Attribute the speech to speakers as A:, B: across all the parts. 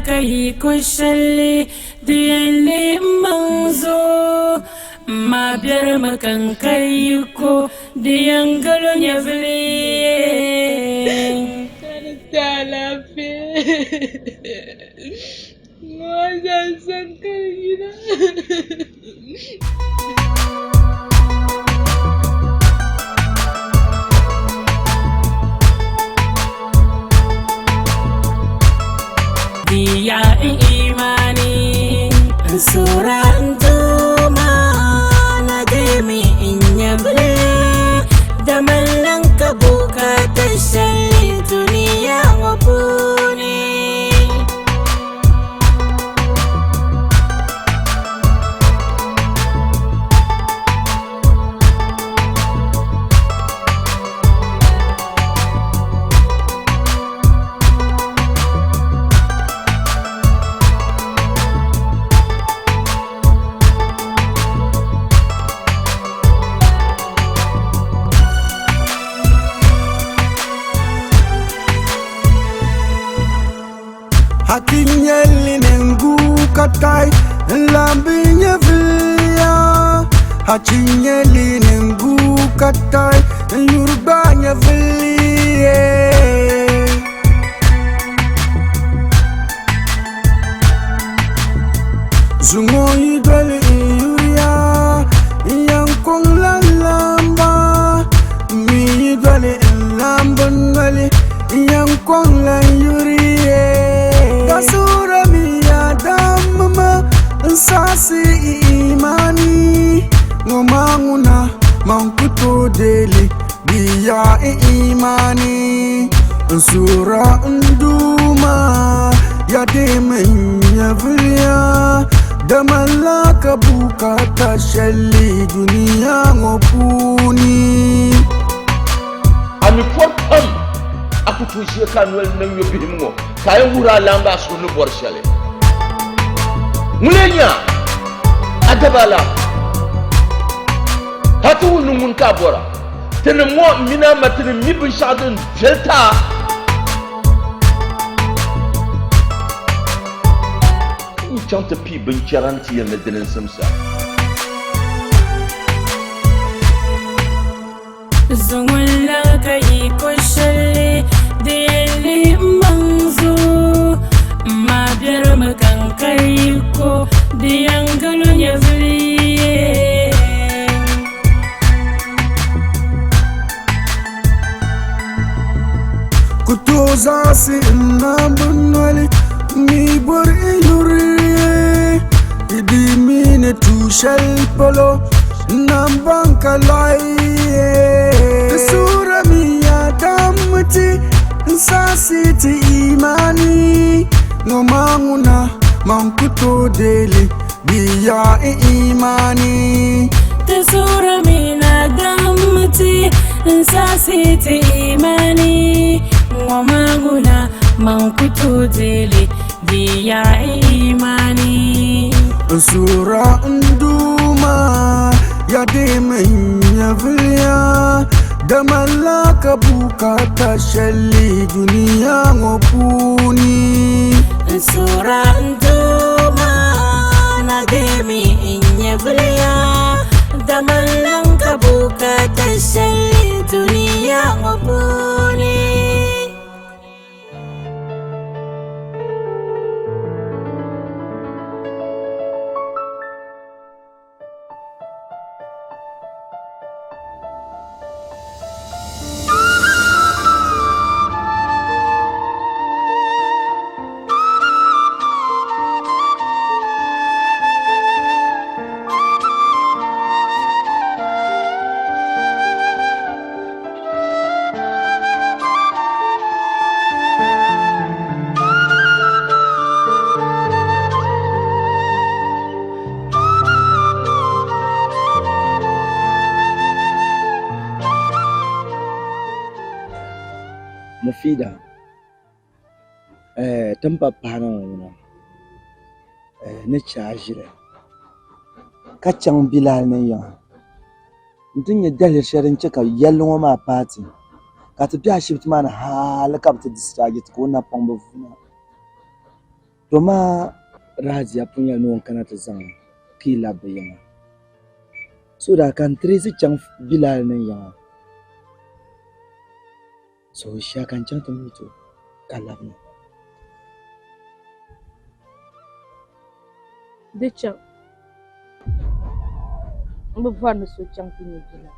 A: ka yi ko shɛli di yɛn leei m maŋ zuɣu. M ma biɛrimi ka n ka yiko di yɛn galo nyɛvili.
B: Ka di ti alaafee. Ŋɔ zaa sani ka di yina.
A: Di ya n imani n sura n duuma na deemi n nyɛvili dama n lan ka bukaata shɛli dunia ŋɔ puuni.
C: Hakinyeli nengu katai Lambi nyevilia Hachinyeli nengu katai Yoruba nyevilie Zungo yidwele iyuria Iyankong la lamba Mi yidwele ilamba nwele Iyankong la yurie Kasura mi adamma Nsasi imani Ngoma nguna mankuto deli Biya imani Nsura nduma Ya demenya vulia Damalaka bukata shali dunia ngopuni
D: A mi pɔri pam a ku tooi ʒiya ka a noli niŋ yo bihim ŋɔ ka a yɛn wuhiri a laamba a suhu ni bɔri shɛli. Ŋuni n-nyɛ a, a daba la? Ka ti wum ni ŋuni ka a bɔra? Tinim ŋɔ m mini a ma tinim mi binshɛɣu din viɛli ti a. N chaŋ ti pii binchɛra nti yɛli ni dini n-simsa.
A: Zuŋulla ka yi ko shɛli di yɛn lihi m maŋ zuɣu. M ma biɛrimi ka n ka yiko di yɛn galo nyɛvili.
C: Ku tooi zaɣisi n nambu noli mi bɔri n yuri di mini tu shɛli polo n nam baŋ ka lahi Di sura mi ya damti n saɣisi ti imani ŋɔ maa ŋuna man ku tooi deeli di ya n imani
A: Ti sura mi na damti n saɣisi ti imani ŋɔ maa ŋuna man ku tooi deeli di ya imani.
C: N sura n duuma ya deemi n nyɛviliya Damalaka bukata shɛli dunia ŋɔ puuni
A: N sura n duuma na deemi n nyɛviliya Dama n lan ka bukata shɛli dunia ŋɔ puuni.
E: Mufida ti ni pa pahi na ŋɔ ŋuna ni chɛ a ʒili ka chaŋ Bilal ni yiŋa nti nya daliri shɛli din chɛ ka yɛlli ŋɔ maa paai ti ka ti be ashibiti maa ni hali ka bɛ ti discharge ti ka o napɔŋ bi vuuna. To maa Raziya pun yɛli ni o ni kana ti zaŋ ka yi labi bɛ yiŋa. So daa ka n tirisi chaŋ Bilal ni yiŋa. So o shia ka n chaŋ ti meet o ka labina.
B: Di chaŋ. M bi bɔri ni so chaŋ ti nya Bilal.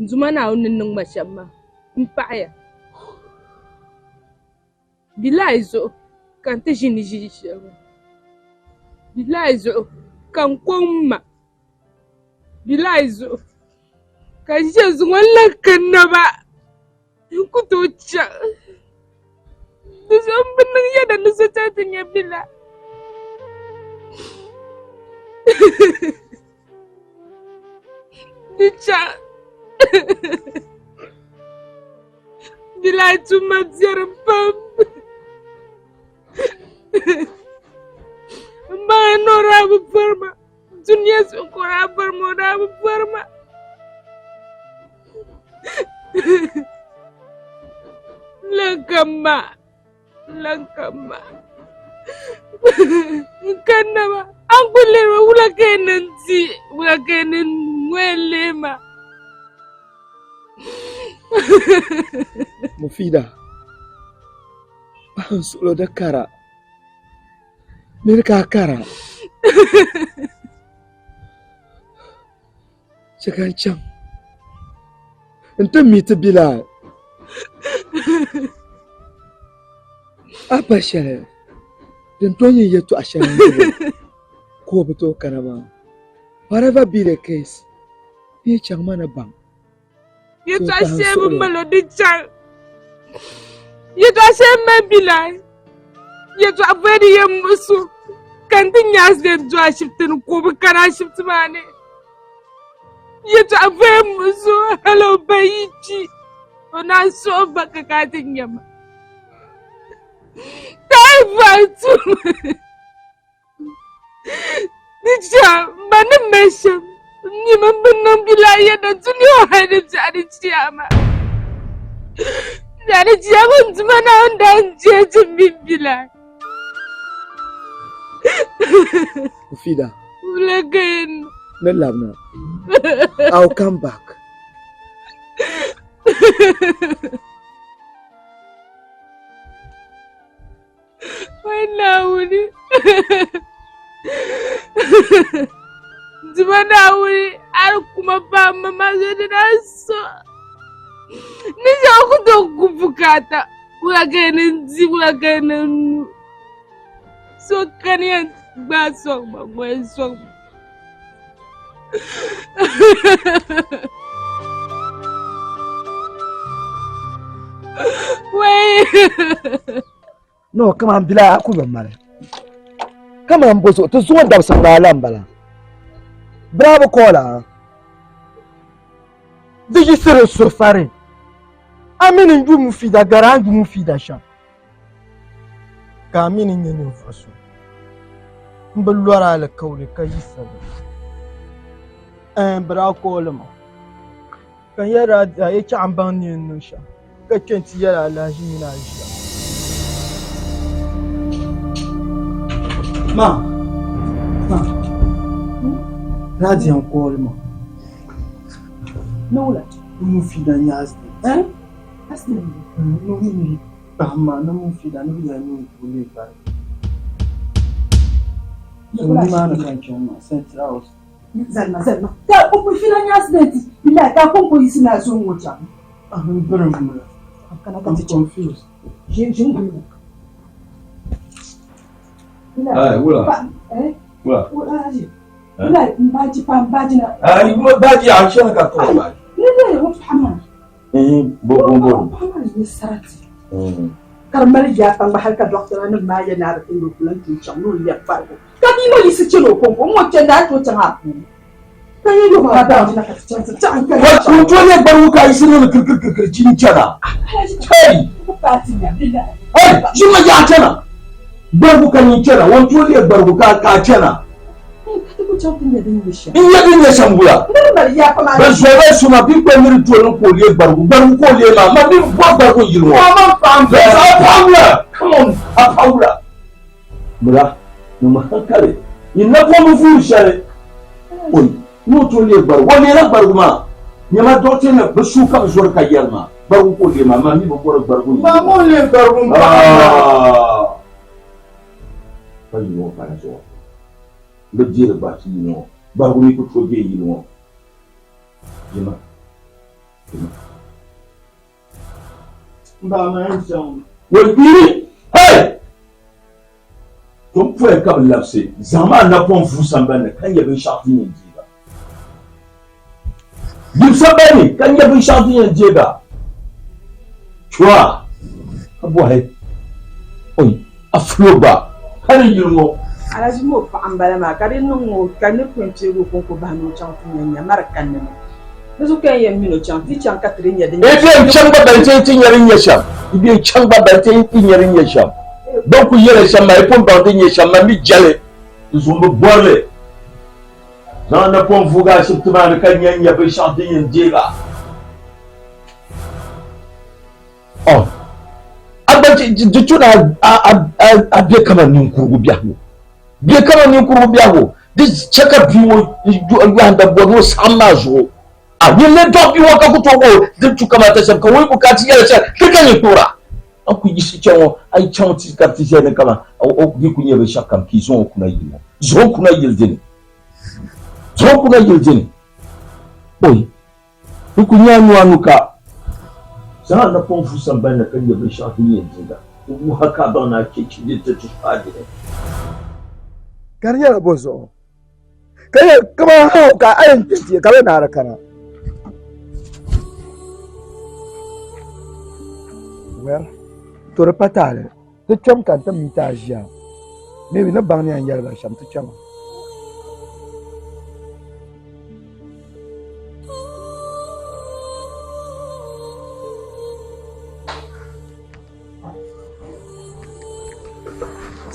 B: N Duuma Naawuni ni niŋ ma shɛm maa, m paɣiya. Bilai zuɣu ka n ti ʒini ʒii shɛli ŋɔ. Bilai zuɣu ka n kɔŋ m ma. Bilai zuɣu ka n ʒiya zuŋɔ n-lahi ka naba n ku tooi chaŋ. Di zuɣu m bi niŋ yɛda ni so chaŋ ti nya Bilai. Di chaŋ. Di lahi tum ma biɛrim pam. M baŋya ni o daa bi bɔri ma. Dunia zuɣu ka o daa bɔri ma, o daa bi bɔri ma. N lan ka m ma. Lan ka ma n kanna ma a ni kuli lihiri ma wula ka yi niŋ di wula ka yi niŋ ŋɔya lihi ma.
E: Mufida, paɣa n suɣilo di kara mini ka a kara Chɛ ka n chaŋ n-ti mi ti Bilal a pa shɛli din tooi nyɛ yɛtɔɣ shɛli n-gili ka o bi tooi kana maa. Whatever be the case, n yi chaŋ ma ni baŋ.
B: Yɛtɔɣ shɛli bi mali o di chaŋ. Yɛtɔɣ shɛli mali Bilal. Yɛtɔɣ bɔli di yɛn muɣisi o ka n ti nya accident do ashibiti ni ka o bi kana ashibiti maa ni. Yɛtɔɣ bɔli muɣisi o hali o ba yi kpi o naan suhi ba ka ka ti nya ma. Taaifa tum di chaŋ ba ni mali shɛm n mi mi bi niŋ Bilal yɛda dunia ŋɔ hali ni biɛɣu ni chiyaama. Biɛɣu ni chiyaama n Duuma Naawuni daa n-je ti mini Bilal.
E: Mufida.
B: Wula ka yɛn niŋ?
E: Ni labina. I'll come back.
B: Wai Naawuni. Duuma Naawuni a di kuma paai ma maa zuɣu di daa so. Ni shɛba ku tooi ku bukaata wula ka yi ni di wula ka yi ni nyu. So kani yɛn gbaai sɔŋ ma ŋɔ yɛn sɔŋ ma. Wai.
E: No, kaman bila a ku bi mali. Kaman bo zuɣu ti zuŋɔ dabisili maa la m-bala. Bira bi kɔɔla a.
F: Di yiɣisiri n suhu fari. A mi ni n yu Mufida gari a ni yu Mufida shɛm. Ka a mi ni nyɛ ninvuɣ so m bi lɔri alikauli ka yiɣisiri li. Ɛɛn, bɛ daa kooli ma, ka n yɛli a yɛtɔɣa m-baŋ ni yɛn niŋ shɛm, ka kpe nti yɛli alahiʒi mini a ʒiya. Ma, ma, Radia n-kooli ma.
G: Ni wula?
F: Ni Mufida nyɛ accident.
G: Ɛɛn? Accident?
F: Ni wula? Kpahim ma ni Mufida ni bɛ yɛli ni o leei bari. So nimaani ka n chaŋ maa, Central House.
G: Zalima, zalima. Ka o Mufida nya accident bilahi ka a kɔŋko yiɣisi ni a zo ŋ-ŋɔ chaŋ.
F: M birim mi la.
G: Kana ka
F: I'm
G: ti chaŋ.
F: confused.
G: Ʒi ʒi n-guli ma. Bilahi,
D: Ai, wula?
G: pa, eh?
D: Wula?
G: Wula, aji. Bilahi, m baaji pa, m baaji na.
D: Ai, baaji a chana ka tɔɣi baaji.
G: Ni leei o paɣa maa.
D: Bo bo bo.
G: Paɣa maa nyɛ sarati ka di mali yaa pam gba hali ka dɔɣitɛra nim maa yɛli ni a bi timdi o ku lan tooi chaŋ ni o lɛbi farigu ka bia ŋɔ yiɣisi chani o kɔŋko n ŋɔ chandi a tooi chaŋ a puuni ka yɛn yo maa baaji na ka ti chaŋ ti chaŋ ka
D: Wa kun to ne gbaru ka yiɣisi niŋdi kirikirikirikiri chini chana. Hey! Hey! Ʒi ma yaa chana. Gbarigu ka nyin chana. Wan to le gbarigu ka ka chana.
G: chaŋ ti nya din nyɛ shɛm.
D: N nya din nyɛ shɛm wula?
G: N ni mali yaa pam a
D: Bɛ zɔrila suma bɛ kpe miri doli ka o leei gbarigu. Gbarigu ka o leei maa. Ma mi bi bɔri gbarigu n yili ŋɔ.
F: Maa man paɣa m
D: Bɛ a paɣa wula? Come on, a paɣa wula? Mira, niŋmi hankali. Nyin napɔŋ bi vuuri shɛli. Oi, ni o tooi leei gbarigu. O leela gbarigu maa. Nyama dɔɣitɛ ni bɛ suhu ka bɛ zɔri ka yɛri maa. Gbarigu ka o leei maa. Ma mi bi bɔri gbarigu n yili ŋɔ.
F: Maa ma o leei gbarigu m paɣa maa.
D: Pa yili ŋɔ kana zuɣu. Bɛ deeri gbariti yili ŋɔ. Gbarigu mi ku tooi be yili ŋɔ. Jima. Jima.
F: M ba maa n chaŋ.
D: Wai kpiiri! Hey! Tom poya ka bɛ labisi zaŋ maa napɔŋ vuu sambani ni ka nya binshɛɣu ti yɛn deei ba. Yim sambani ni ka nya binshɛɣu ti yɛn deei ba. Chua! Ka bɔhi, Oi, a fulo gba ka ni yili ŋɔ?
G: Alhaji mi o paɣa m-bala maa ka di niŋ o ka ni kpɛm peegi o kɔŋko bahi ni o chaŋ ti nya nya mari kanni ni. Di zuɣu ka n yɛn mini o chaŋ ti chaŋ ka ti di nya din
D: nyɛ shɛm. I bɛ chaŋ gba bali ti nya din nyɛ shɛm. I bɛ chaŋ gba bali ti nya din nyɛ shɛm. Bɛn kuli yɛli shɛm maa, yi pun baŋ din nyɛ shɛm maa mi jɛli. Di zuɣu m bi bɔri li. Zaŋ a napɔŋ vuugi ashibiti maa ni ka nya n-nya binshɛɣu din yɛn deeg a. Ɔ, a gba di tu ni a be kaman ninkurugu biɛhigu. Be kaman ninkurugu biɛhigu. Di chɛ ka bia ŋɔ yɔhinda bɔri ni o saɣim maa zuɣu. A nini ni dɔɣi bia ŋɔ ka ku tooi o din tu kamata shɛm, ka o yi bukaati yɛla shɛli di ka nyɛ kpuɣira. A ku yiɣisi chaŋ ŋɔ, a yi chaŋ ti ka ti ʒiya ni kaman o di ku nyɛ binshɛɣu kam ka yi zaŋ o kuna yili ŋɔ. Zaŋ o kuna yili dini. Zaŋ o kuna yili dini. Oi! Di ku nyɛ anu anu ka zaŋ a napɔŋ vu sambani ni ka nya binshɛɣu din yɛn di la. O wuhi a ka a baŋ ni a cheechi din ti tuhi a dini.
E: Ka di nyɛla bɔ zuɣu ka yɛ kaman how ka a yɛn kpɛ ti ka bɛ naari kana. Well, to di pa taali ti kpɛm ka n ti mi ti a ʒiya maybe ni baŋ ni yɛn yɛli ba shɛm ti kpɛma.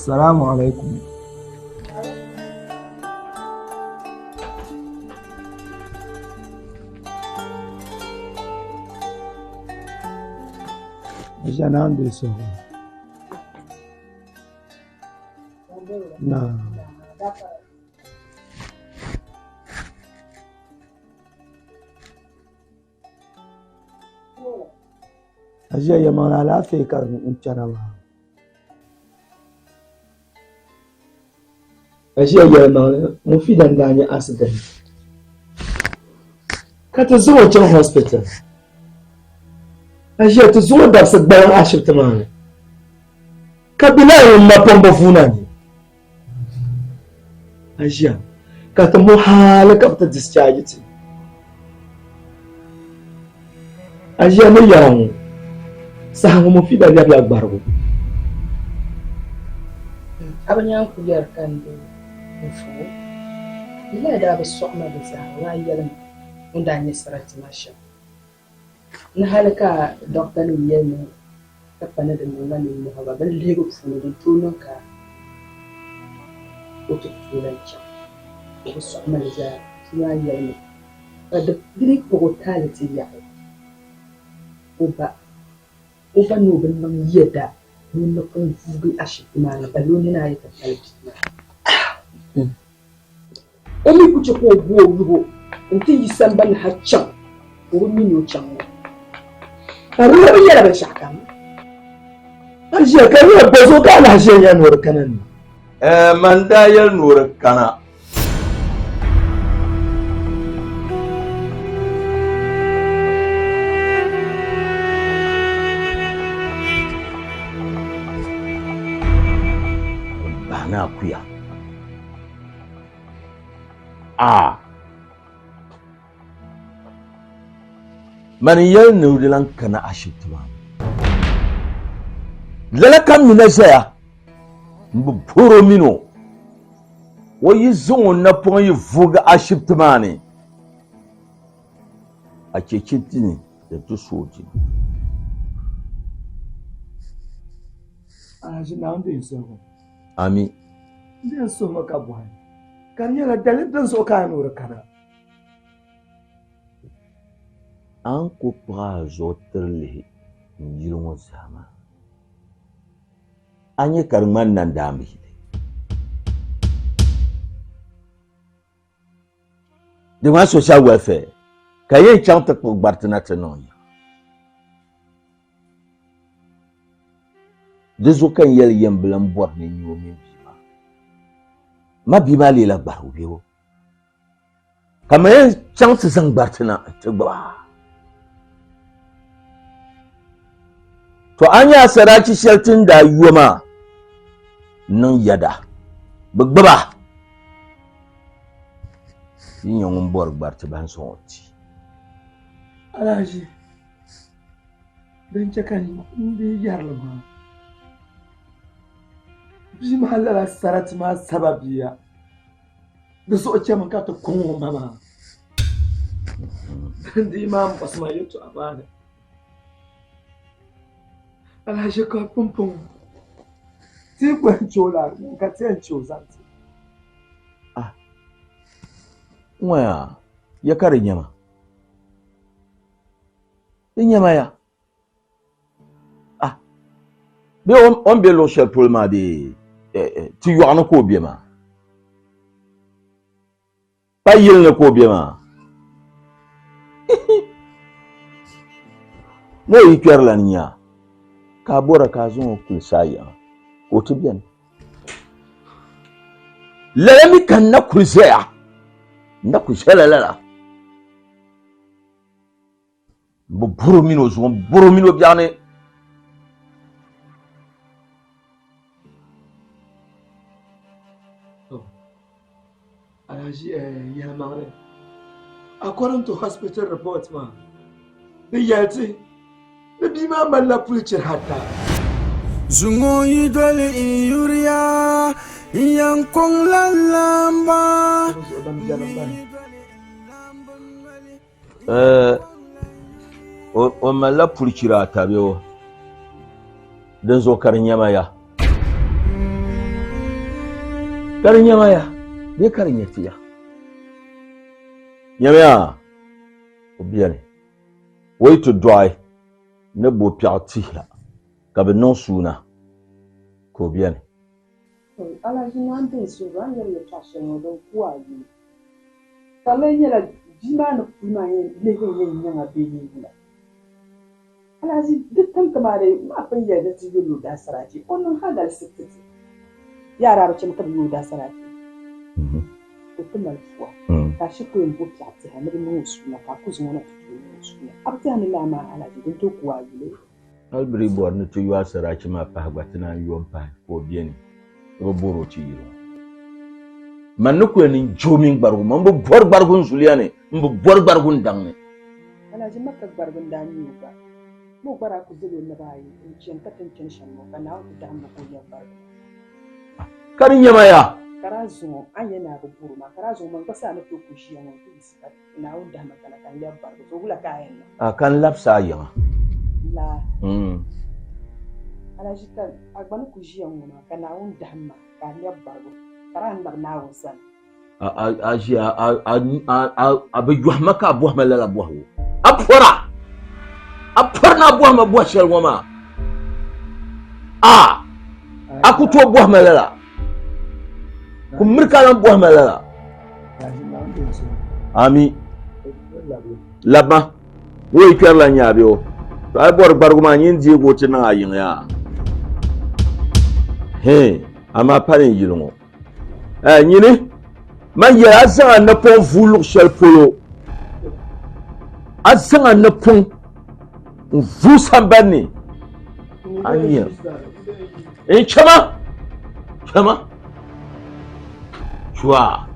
E: Salamu alaikum. Aisha na an so. Na. A ʒiya yɛlimaŋli alaafee ka n kpɛra maa. A ʒiya yɛlimaŋli Mufida n-daa nya accident ka ti zaŋ o chaŋ hospital. A ʒiya ti zaŋ o dabisi gbaliŋ ashibiti maa ni ka Bilal ŋun napɔŋ bi vuuna ni. A ʒiya ka ti mo hali ka bi ti discharge ti. A ʒiya ni yɛra ŋɔ saha ŋɔ Mufida lɛbila gbarigu.
B: A bi nyaŋ ku yɛri ka n doo n fu o. Di lahi daa bi sɔɣi ma di zaa, o daa yɛli ma o ni daa nya sarati maa shɛm. Ni hali ka dɔkta nim yɛli ni ka pa ni di niŋla nimmohi ba bɛ lihigu puuni din tooi niŋ ka o ti ku tooi lahi chaŋ. O bi sɔɣi ma li zaa, bia maa yɛlimi ka di dii kpuɣi o taali ti yaɣi o ba, o ba ni o bi niŋ yɛda ni o ni pun vuugi ashibiti maa ni balle o nini ayi ti pali bia maa. O mi ku chɛ ka o bo o yubu nti yi sambani ha chaŋ, o bi mi ni o chaŋ ŋɔ.
E: Ka di
B: bi yɛla binshɛɣukam.
E: A ʒiya ka nyɛ bɔzuɣu ka a lahi ʒiya nya ni o di kana ni?
D: Ɛɛ, man daa yɛli ni o di kana. Bahi ni akuya. A Mani n-yɛli ni o di lan kana ashibiti maa ni. Lala ka m mi na ʒɛya m-bi bɔr o min o. O yi zaŋ o napɔŋ yi vuugi ashibiti maa ni, a cheechi dini di ti su o dini.
E: Alhaji Naawuni be n suhigu.
D: Ami.
E: N be n suhimi ka bɔhi. Ka di nyɛla daliri din zuɣu ka a ni o di kana.
D: A ni ku kpuɣi a zuɣu tiri lihi n yili ŋɔ zaa maa, a nya ka di ŋmani nandaamba yili. Di ŋmani social welfare ka yɛn chaŋ ti kpuɣi gbariti na ti niŋ ya. Di zuɣu ka n yɛli yɛn bi lan bɔri ni n nya o mini bia maa. Ma bia maa leela gbarigu bee o? Ka ma yɛn chaŋ ti zaŋ gbariti na nti gbubi a. To a nya asaraachi shɛli ti ni daa yo maa niŋ yɛda bi gbubi a. Yi nyɛ ŋun bɔri gbariti ban sɔŋ o ti.
E: Alhaji, din chɛ ka n dii yɛri li maa, bia maa lala sarati maa sababiya. Di zuɣu chɛmi ka ti kɔŋ o ma maa. Di maa muɣisi ma yɛtɔɣa maa ni. Alahiʒi ka pumpɔŋɔ ti yi kɔhi n-chɛ o la, ka ti yɛn chɛ o zaŋ ti.
D: Ah, ŋɔya, ya ka di nyɛma? Di nyɛma ya? Ah, bee o ni be luɣ shɛli polo maa bee ti yɔɣu ni ka o be maa? Pa yili ni ka o be maa? Ni o yi kpɛrila ni nya ka a bɔra ka a zaŋ o kuli saa yiŋa ka o ti beni. Lala mi ka n na kuli ʒɛya, n na kuli ʒɛla lala. N bi bɔr o mini o zuɣu, n bɔr o mini o biɛɣu ni.
E: Alhaji yɛlimaŋli, according to hospital report maa, di yɛli ti ni bia maa malila puli chiri ata.
C: Zuŋɔ yi doli n yuriya, n yɛn kɔŋ la lamba.
D: O malila pulichira ata bee o? Dinzuɣu ka di nyɛma ya. Ka di nyɛma ya bee ka di nyɛ ti ya? Nyamiya, o beni. O yi ti dɔɣi ni bo piɛɣu tihi la ka bɛ niŋ suuna ka o beni.
G: Alhaji Naa n-din suhiri a ni yɛli yɛtɔɣ shɛli ŋɔ din ku a yuli. Ka di lee nyɛla bia maa ni kuli maa yɛn lihibu n-yɛn nyaŋ a bee wula? Alhaji, di tiŋ ti maa dee maa pun yɛli ni ti yoli o daasarachi, o niŋ hagalisi ti ti. Yaa daa bi chemi ka bɛ yo o daasarachi, o ti mali pua, ka a shikuru yɛn bo piɛɣu tihi a ni bɛ niŋ o suuna ka a ku zaŋ o na ti tooi niŋ o suuna. A bi tɛha ni lala maa Alhaji din tooi ku a yuli?
D: Hal bɛ dii bɔri ni ti yo asarachi maa pahi gba ti naan yo m-pahi ka o beni ni bɛ bɔr o ti yili ŋɔ. Man ni ku yɛn niŋ je o mini gbarigu, man bi bɔri gbarigu n zuliya ni, m bi bɔri gbarigu n daŋ ni.
G: Alhaji Maka gbarigu n-daa nyɛ o gba. Ni o gba daa ku zali o naba ayi n-chani ka ti ni chani shɛm ŋɔ ka Naawuni ti dahim ba ka o lɛbi gbarigu maa.
D: Ka di nyɛma ya?
G: Ka daa zuŋɔ a ni yɛn naai bi bɔr o maa, ka daa zuŋɔ man gba saa ni tooi ku ʒiya ŋɔ nti yiɣisi ka Naawuni dahima kana ka n lɛbi barigu, so wula ka a yɛn niŋ?
D: A ka n labisi a yiŋa.
G: Laa. Alahiʒi ka a gba ni ku ʒiya ŋ-ŋɔ maa ka Naawuni dahim ma ka a lɛbi barigu, ka daa n labi Naawuni sani.
D: A ʒiya a bi yɔhi ma ka a bɔhi ma lala bɔhigu. A pɔra! A pɔri ni a bɔhi ma bɔhi shɛli ŋɔ maa. A a ku tooi bɔhi ma lala. Ku miri ka lan bɔhi ma lala. Ami. Labima. O yi kpɛrila n nya bɛ o. To a yi bɔri gbarigu maa nyin deegi o ti niŋ a yiŋ yaa. Hee, amaa pa ni n yili ŋɔ. Eh, nyini, man yɛli a zaŋ a napɔŋ vuui luɣ shɛli polo. A zaŋ a napɔŋ n vuui sambani ni. A nya. N chama! Chama! Chua!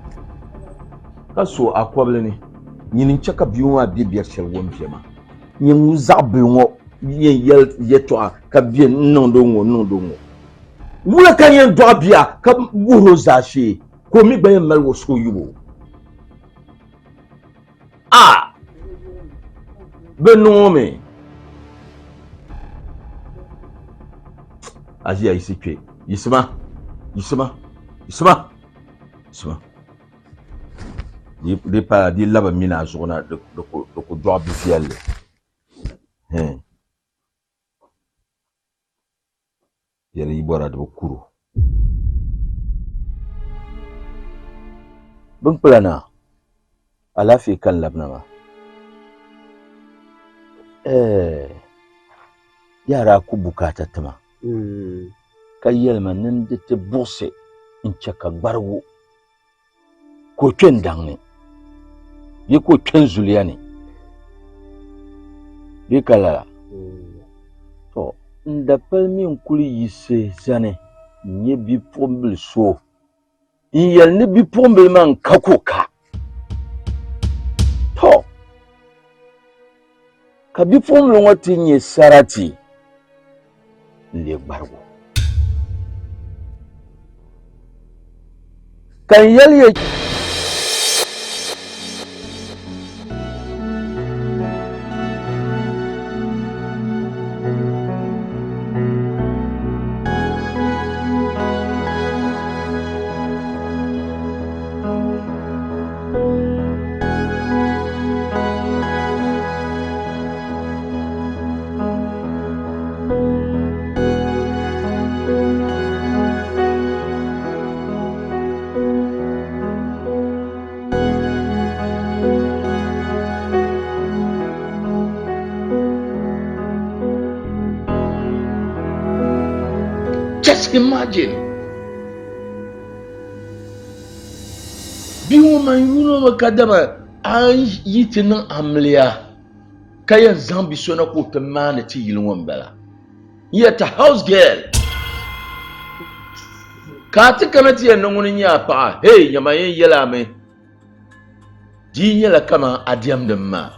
D: Ka so a kɔbili ni, nyini n-chɛ ka bia ŋɔ maa be biɛri shɛli o ni be maa. Nyini ŋun zaɣ bili ŋɔ yɛn yɛli yɛtɔɣa ka be n-niŋdi o ŋɔ n-niŋdi o ŋɔ. Wula ka n yɛn dɔɣi bia ka wuhiri o zaashee ka o mi gba yɛn mali o suhuyubu? A! Bɛ niŋ o mi. A ʒiya yiɣisi kpe. Yiɣisima, yiɣisima, yiɣisima, yiɣisima. Di pala di labi mini a zuɣu na di ku dɔɣi bi viɛlli. Yɛli yi bɔra di bi kuro. Binkpula naa, alaafee ka n labina maa. Ɛɛh, yaa daa ku bukaata ti ma ka yɛli ma ni n di ti buɣisi n-chɛ ka gbarigu ka o kpe n daŋ ni bee ka o kpe n zuliya ni bee ka lala. To n dapali mi n-kuli yiɣisi zani n-nyɛ bipuɣimbil so n-yɛli ni bipuɣimbil maa n-ka ka o ka. To ka bipuɣimbila ŋɔ ti nyɛ sarati n-leei gbarigu. Ka n yɛli ya. Just imagine. Bia ŋɔ man yuuni o mi kadama a yi ti niŋ amiliya ka yɛn zaŋ bi so na ka o ti maani ti yili ŋɔ m-bala. N yɛli ti house girl ka a ti kana ti yɛli ni ŋuni n-nyɛ a paɣa, hey nyama yɛn yɛli a mi di yi nyɛla kaman a diɛmdi m maa,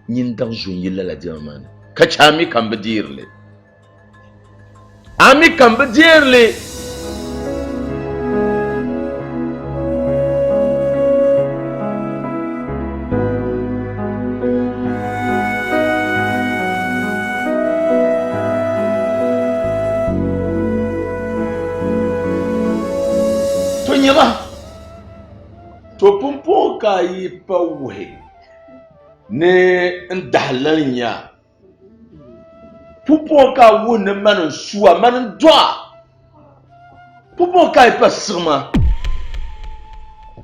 D: nyin daŋ zo n-yi lala diɛma maa ni ka chɛ a mi ka m bi deeri li. A mi ka m bi deeri li. To nyama, to pumpɔŋɔ ka a yi pa wuhi ni n dahi lali nya Pumpɔŋɔ ka a wuhi ni mani n-su a, mani n-dɔɣ a. Pumpɔŋɔ ka a yi pa siɣi ma,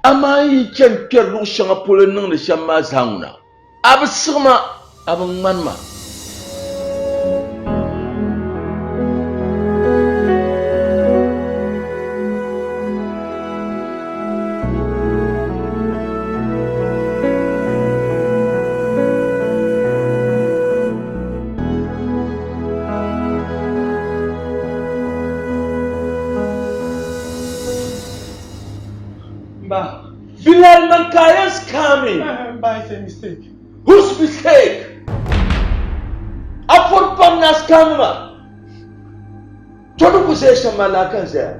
D: amaa n yi chani kpɛri luɣ shɛŋa polo n-niŋdi shɛm maa zaa ŋuna, a bi siɣi ma, a bi ŋmani ma.
F: Mba.
D: Bilal Mankaya is coming.
F: Mba, it's a mistake.
D: Whose mistake? Afur pam na scam ma. To di ku zaya shɛm maa laa ka n zaya.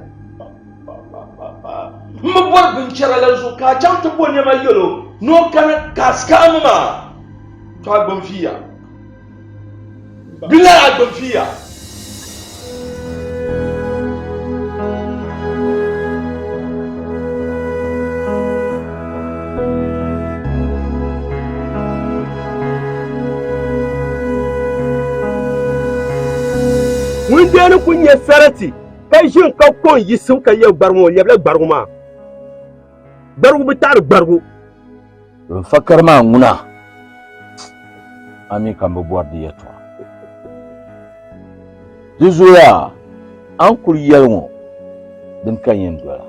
D: M bi bɔri binchɛra la zuɣu ka a chaŋ ti bo nɛma yɛl o ni o kana ka a scam maa. To a gbini fiiya. Bilal a gbini fiiya.
H: Ŋun deeni ku nya sarati ka ʒini ka kɔŋ yiɣisibu ka yɛ gbarigu ŋɔ, o lɛbila gbarigu maa. Gbarigu bi taɣiri gbarigu.
D: N fakari maa ŋuna, a mi ka m bi bɔri di yɛtɔɣa. Di zooya a ni kuli yɛli ŋɔ dini ka n yɛn dola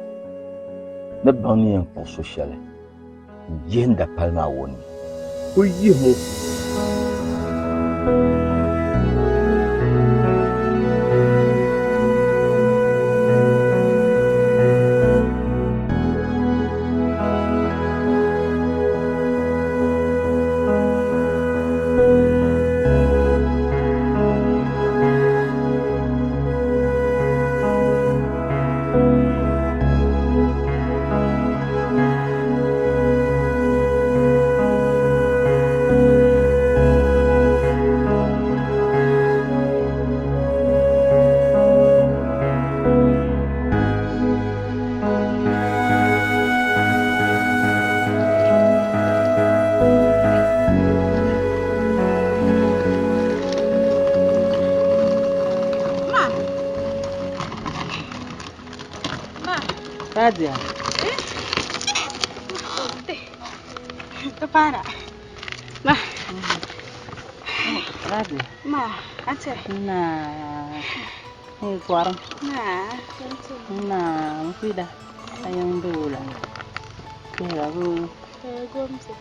D: ni baŋ ni yɛn kpuɣi so shɛli n-yihi n dapali maa o ni.
H: Kul yihim o.
I: Radia.
J: Ti paana. Ma.
I: Radia.
J: Ma, ate.
I: Na. Ni gɔrim.
J: Na.
I: Na, n kuli a yiŋ be wula. Kpɛhira bu.
J: Gomzi.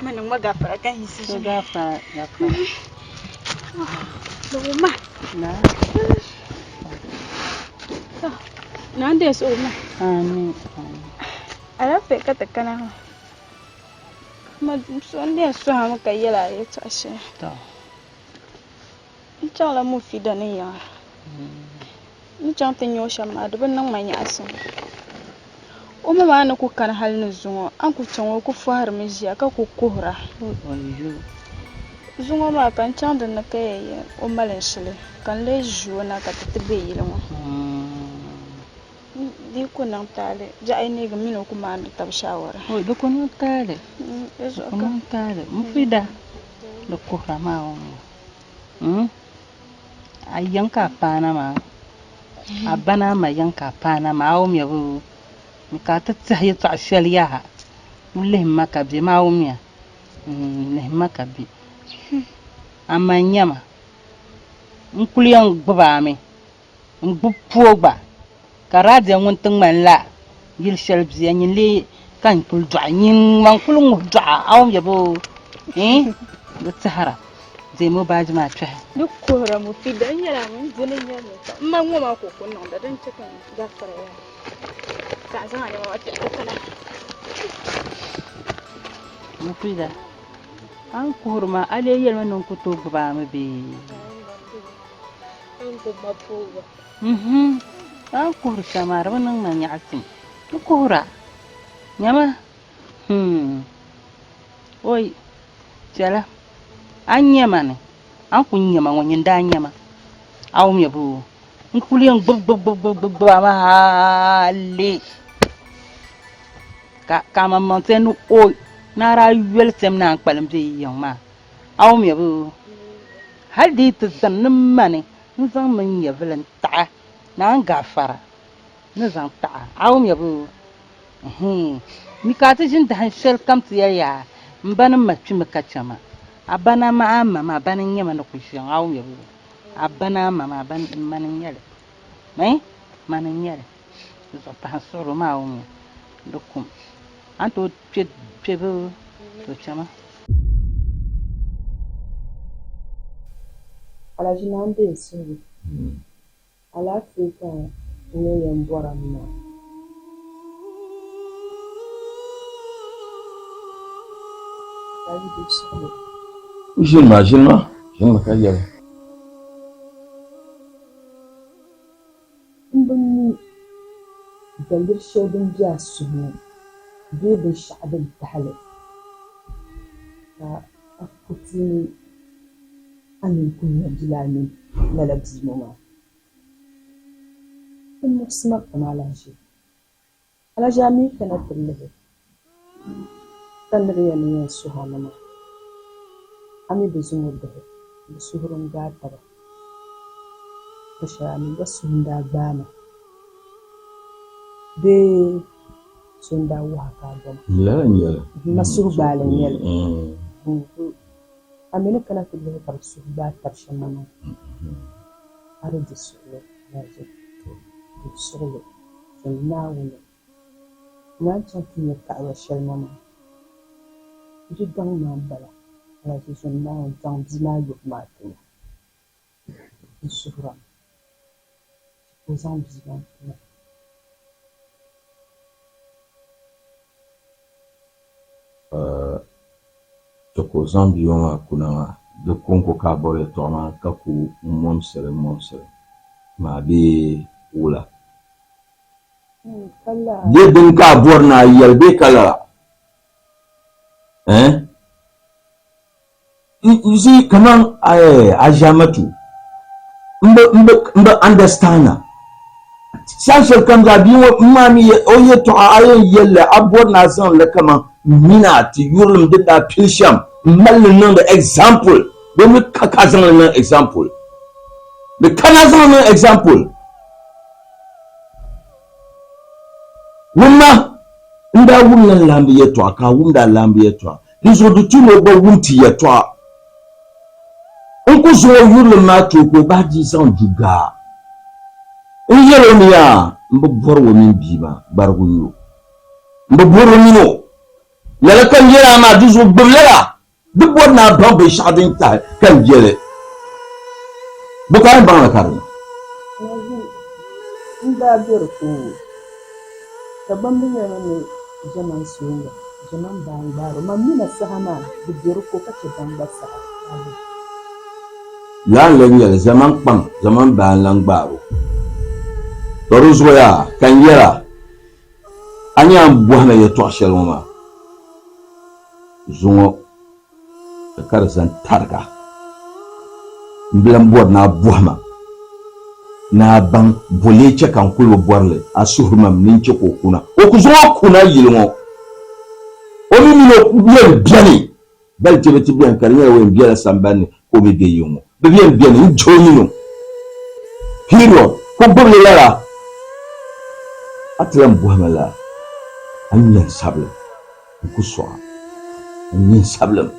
J: Ma niŋ ma gafara ka yiɣisi
I: ʒini. Gafara, gafara.
J: Lugu ma.
I: Na.
J: Na n deei suhu ma.
I: Amin.
J: Alaafee ka ti kana ŋɔ. Ma so n deei suhimi ka yɛli a yɛltɔɣa shɛli.
I: To.
J: N chaŋla Mufida ni yiŋa. N ni chaŋ ti nya o shɛm maa di bi niŋ ma nyaɣisim. O ma maa ni ku kani hali ni zuŋɔ, a ni ku chaŋ o ku fɔhirimi ʒiya ka ku kuhira. Zuŋɔ maa ka n chaŋ din ni ka ya yɛn o malinshili ka n lee ʒi o na ka ti ti be yili ŋɔ. Di yi ku niŋ taali, biɛɣu yi neegi m mini o ku maandi tab shaawara.
I: Di ku niŋ taali. Di ku niŋ taali. Mufida di kuhira maa ŋɔ. A yiŋ ka a paana maa, a ba ni a ma yiŋ ka a paana maa, a wumya boo? Ka a ti tɛhi yɛtɔɣ shɛli yaha, kul lihim ma ka be maa, a wumya? Lihim ma ka be. Amaa nyama, n kul yɛn gbib a mi, n-gbib puo gba, ka Radia ŋun ti ŋmanila yili shɛli bia, nyin lee ka n kul dɔɣi, nyin man kul ŋuhi dɔɣi a, a wumya boo? Di tɛhira, deemi o baaji maa kpɛhi.
J: Di kuhira Mufida, n nyɛla ŋun di ni nyari ni ka m ma ŋɔ maa ka o ku niŋda din chɛ ka n gafara yaa ka a zaŋ a nɛma maa kpɛhi ti kana.
I: Mufida, a ni kuhiri maa, a lee yɛlimi ni n ku tooi gbubi a mi bee? A ni kuhiri shɛm maa di bi niŋ ma nyaɣisim. N kuhira, nyama, hmm, oi, chɛla, a ni nya ma ni, a ni kul nya ma ŋɔ, nyin daa nya ma, a wumya boo? N kul yɛn gbib gbib gbib gbib gbib a mi hali ka ka amaŋmaŋ ti yɛn ni oi, ni a daa yoli tɛm ni a ni kpalim be yi yiŋ maa. A wumya boo? Hal di yi ti zani ni mani n-zaŋ mi n nyɛvili n-taɣi ni a ni gaafara ni zaŋ taɣ a, a wumya boo? Ɛhɛin. Mi ka a ti ʒini dahin shɛli kam ti yɛli yaa, M ba ni m ma kpimi ka chɛ ma. A ba ni a ma a ma maa, bani n-nyɛ ma ni kul ʒiya ŋɔ, a wumya boo? A ba ni a ma maa, bani, mani n-nyɛ li. Ɛɛn, mani n-nyɛ li. Di zuɣu pahi n suɣiri o maa, a wumya? Di kum. A ni tooi kpe kpe bee? To chama.
B: Alhaji Naa n-deei suhigu. Alaafee ka n ŋɔ yɛn bɔra m ma. Alhaji deei suhigu.
D: Ʒini ma, ʒini ma, ʒini ma ka yɛli.
B: M bi mi daliri shɛli din be a suhu ni bee binshɛɣu din tahi li ka a kuti ni a nini ku nya Bilal mini lala bia ŋɔ maa. Di muɣisi ma pam alahiʒi. Alahiʒi a mi kana ti lihi ka ni bi yɛn ni yɛn suhi a ni maa, a mi bi zaŋ o bihi bɛ suhuri n-gbaai taba. Ka shɛli a mi gba suhu n-daa gbaai ma bee so n-daa wuhi a ka a bɔma.
D: Lala n-nyɛ li.
B: M ma suhu gbaali n-nyɛ li. A mi ni kana ti lihi ka bɛ suhu gbaai tab shɛm ŋɔ maa, a di di suɣilo Alahiʒi, di suɣilo zom Naawuni. Naan chaŋ ti nya kaɣiba shɛli ŋɔ maa, di daŋ maa m-bala, Alahiʒi zom Naawuni zaŋ bia maa yubu maa ti ma. N suhir a mi ka o zaŋ bia maa ti ma.
D: To ka o zaŋ bia ŋɔ maa kuna maa, di kɔŋko ka a bɔri yɛtɔɣa maa ka ku mɔmsiri mɔmsiri maa bee wula? Bee dini ka a bɔri ni a yɛli bee ka lala? Eh? You see, kaman Aʒamatu, m bi understand a. Saha shɛli kam zaa bia ŋɔ m maa mi o yɛtɔɣa a yɛn yɛli li a bɔri ni a zaŋ li kaman m mini a ti yurilim din daa pili shɛm m mali li niŋdi example bee mi ka ka zaŋ li niŋ example. Di kana zaŋ niŋ example. Wumma, n daa wumla n laamba yɛtɔɣa ka a wumdi a laamba yɛtɔɣa, dinzuɣu di tu ni o gba wum ti yɛtɔɣa. N ku zaŋ o yurilim maa ti o ka o bahi di zaŋ du gaa. N yɛl o ni yaa, m bi bɔri o mini bia maa gbarigu n-nyɛ o. M bi bɔri o mini o. Lala ka n yɛl a maa, dinzuɣu gbibi lala. Di bɔri ni a baŋ binshɛɣu din tahi ka n je li. Bɔ ka a yɛn baŋ li ka di niŋ?
G: Nazu n-daa be di puuni ka gbambu yɛli ni ʒɛmani sooŋga, ʒɛmani baa n-gbaari o. Man mi na saha maa di be di ko ka chɛ ban gba saha a lihi.
D: Lala n-lan nyɛli, ʒɛmani kpaŋ, ʒɛmani baa n-lan gbaari o. Tɔ di zuɣu yaa ka n yɛl a, a ni a ni bɔhi ma yɛtɔɣ shɛli ŋɔ maa, Zuŋɔ ka di zani tariga. M bi lan bɔri ni a bɔhi ma ni a baŋ bɔ lee chɛ ka n kul bi bɔri li, a suhiri ma mi ni n chɛ ka o kuna. O ku zaŋ o kuna yili ŋɔ. O mi mini o yɛn beni, bali ti bi ti beni ka di nyɛla o yɛn bela sambani ni ka o mi be yiŋ ŋɔ. Bɛ bi yɛn beni n-je o mini o. Period. Ku gbibi li lala. A ti lan bɔhi ma lala, a ni nya n sabili. N ku sɔɣa, n nyin sabilim.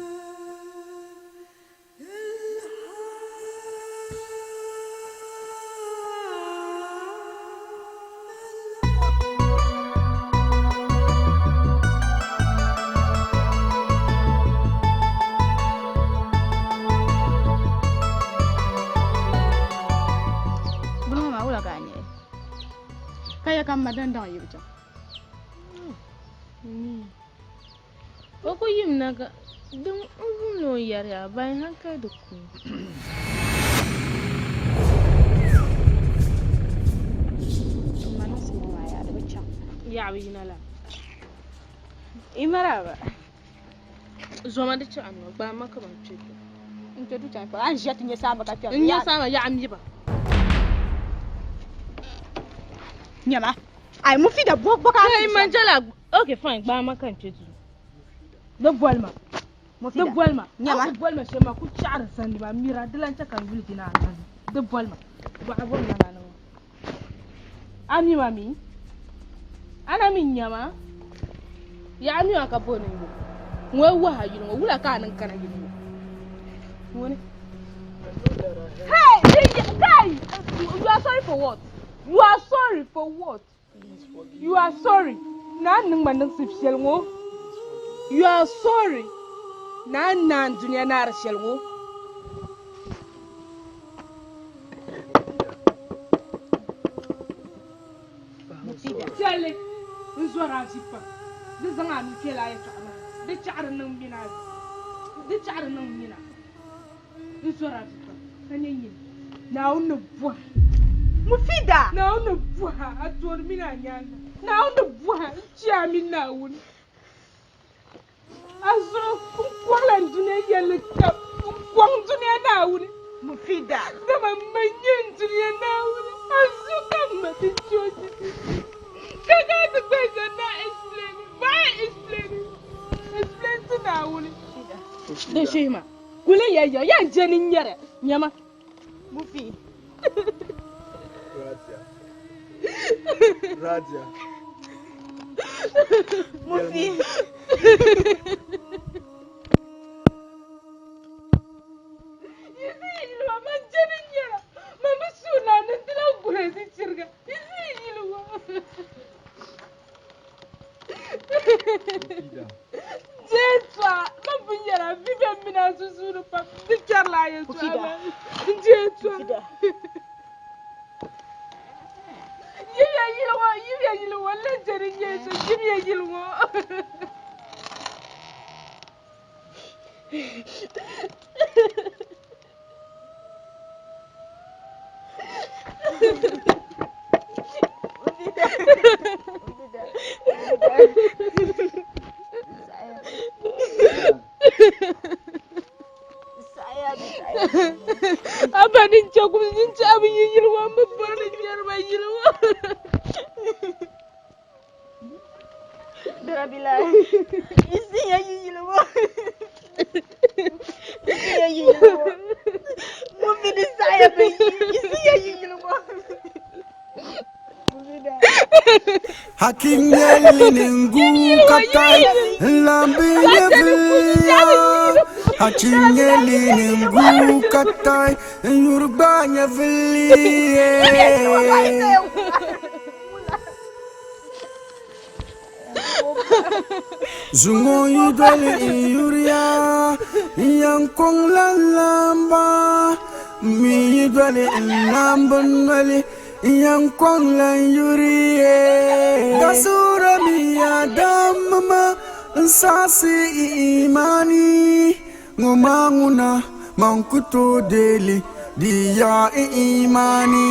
J: Buni ŋɔ maa wula ka a nyɛ li? Ka ya ka m ma dandaŋ yibu chaŋ.
B: O ku yimna ka din n wum ni o yɛri ya bayi hankali di ku. Yaɣibu yina la.
J: Imaraba.
B: Zoma di chaɣi nima gbaai ma ka ban kpe du.
J: N kpe du chaŋ polo a ni ʒiya ti nya saamba ka kpɛri.
B: N nya saamba yaɣa miba.
J: Nyama. Ai mufida bɔ bɔ ka.
B: Kai manjala okay fine gbaai ma ka n kpe duu. Di boli ma. Di boli ma.
J: Nyama.
B: A ku boli ma shɛm maa ku chaɣiri sandi maa mira di lan chɛ ka n yuli jina a noli. Di boli ma. Bɔɣa bom na maa ni ŋɔ. A mi ma mi? A na mi n-nya ma? Yaa a mi ma ka bo ni n-yo? Ŋɔ wahi a yuli ŋɔ wula ka a niŋ kana yili ŋɔ? Ŋuni? Hey! Kai! You are sorry for what? You are sorry for what? You are sorry. Na niŋ ma niŋsi shɛli ŋɔ. You are sorry. Na naan dunia naari shɛli ŋɔ. Chɛli n zɔri a ʒi pam. Di zaŋ a nuu kpɛla a yɛtɔɣa maa. Di chaɣiri niŋ mina. Di chaɣiri niŋ mina. N zɔri a vi pam ka nyɛ nyini. Naawuni ni bɔha.
G: Mufida!
B: Naawuni ni bɔha a tooni mini a nyaaŋa. Naawuni ni bɔha n chɛ a mini Naawuni. A zuɣu n kɔŋla n dunia yɛlli kam. N kɔŋ dunia Naawuni.
G: Mufida!
B: Dama m ma nyɛ n dunia Naawuni. A zuɣu ka m ma ti chɛ o jiti. Ka ka ti gba zani na explain. Why explain? Explain ti Naawuni. Di shihi ma. Kuli ya ya ya je ni nyɛri nyama.
J: Mufi.
F: Radia. Radia.
J: Mufi.
B: Yizi yiliwa man je ni nyɛra. Man bi suuna ni dila guhi di chiriga. Yizi yiliwa. Jeetɔɣa man pun yɛra vi bɛ mini a sunsuuni pam di kpɛrila a yɛltɔɣa maa jeetɔɣa yimiya yili ŋɔ yimiya yili ŋɔ n lahi je di nyɛ so yimiya yili ŋɔ Abba ni chɛ kum din chɛ a bi yi yili ŋɔ m bi bɔri ni nyɛri ba yili ŋɔ.
C: Hakinyeli ningu katai lambi nyeviya. Hakinyeli ningu katai yurba nyeviliye. Zuŋɔ yi doli n yuriya n yɛn kɔŋ la lamba m mi yi doli n lambi noli n yɛn kɔŋ la n yuriye. Dasura mi ya dammi ma n saɣisi i imani ŋɔ maa ŋuna man ku tooi deei li di yaɣi i imani.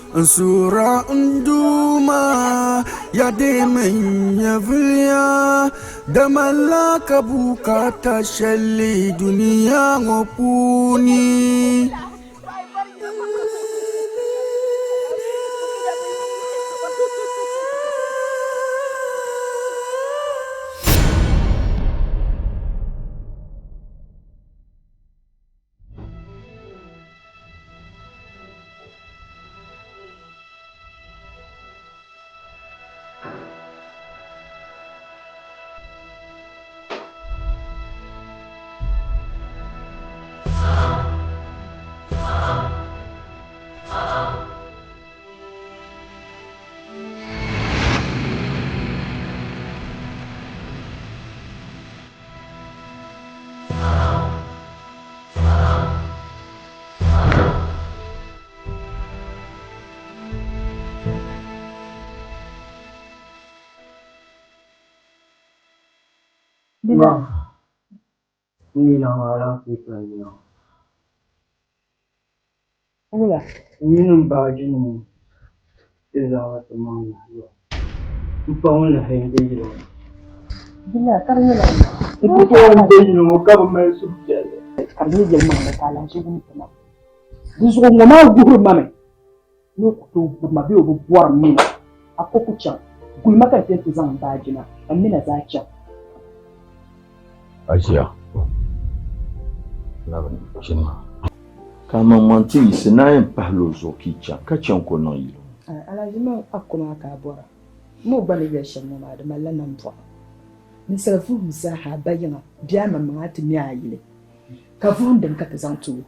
C: N suhira n Duuma ya deemi n nyɛviliya, dama la ka bukaata shɛli dunia ŋɔ puuni.
G: Wula?
F: N baaji nim ti zaŋla ti maŋ na m pa ŋun lahi n be yili ŋɔ.
G: Bila ka di nyɛla
F: N ku tooi n be yili ŋɔ ka bi mali suhupiɛlli.
G: Ka di nyɛ yɛlimaŋli ka alahichi wum ti ma. Di zuɣu ŋɔ maa wuhiri ma mi ni o ku tooi gbubi ma bee o bi bɔri m mina. A ko ku chaŋ. Guli ma ka n kpe nti zaŋ m baaji na ka m mina zaa chaŋ.
D: A ʒiya ʒini.
K: Ka a maŋmaŋ ti yiɣisi ni a yɛn pahila o zuɣu ka yi chaŋ, ka chaŋ ka o niŋ yili ŋɔ.
G: Alhaji man a ko maa ka a bɔra. M o gba ni yɛli shɛm ŋɔ maa, di malila nambɔɣu. Ninsal vuhim zaaha a ba yiŋa bee a maŋmaŋa a ti me a yili, ka vuhim dini ka ti zaŋ ti o?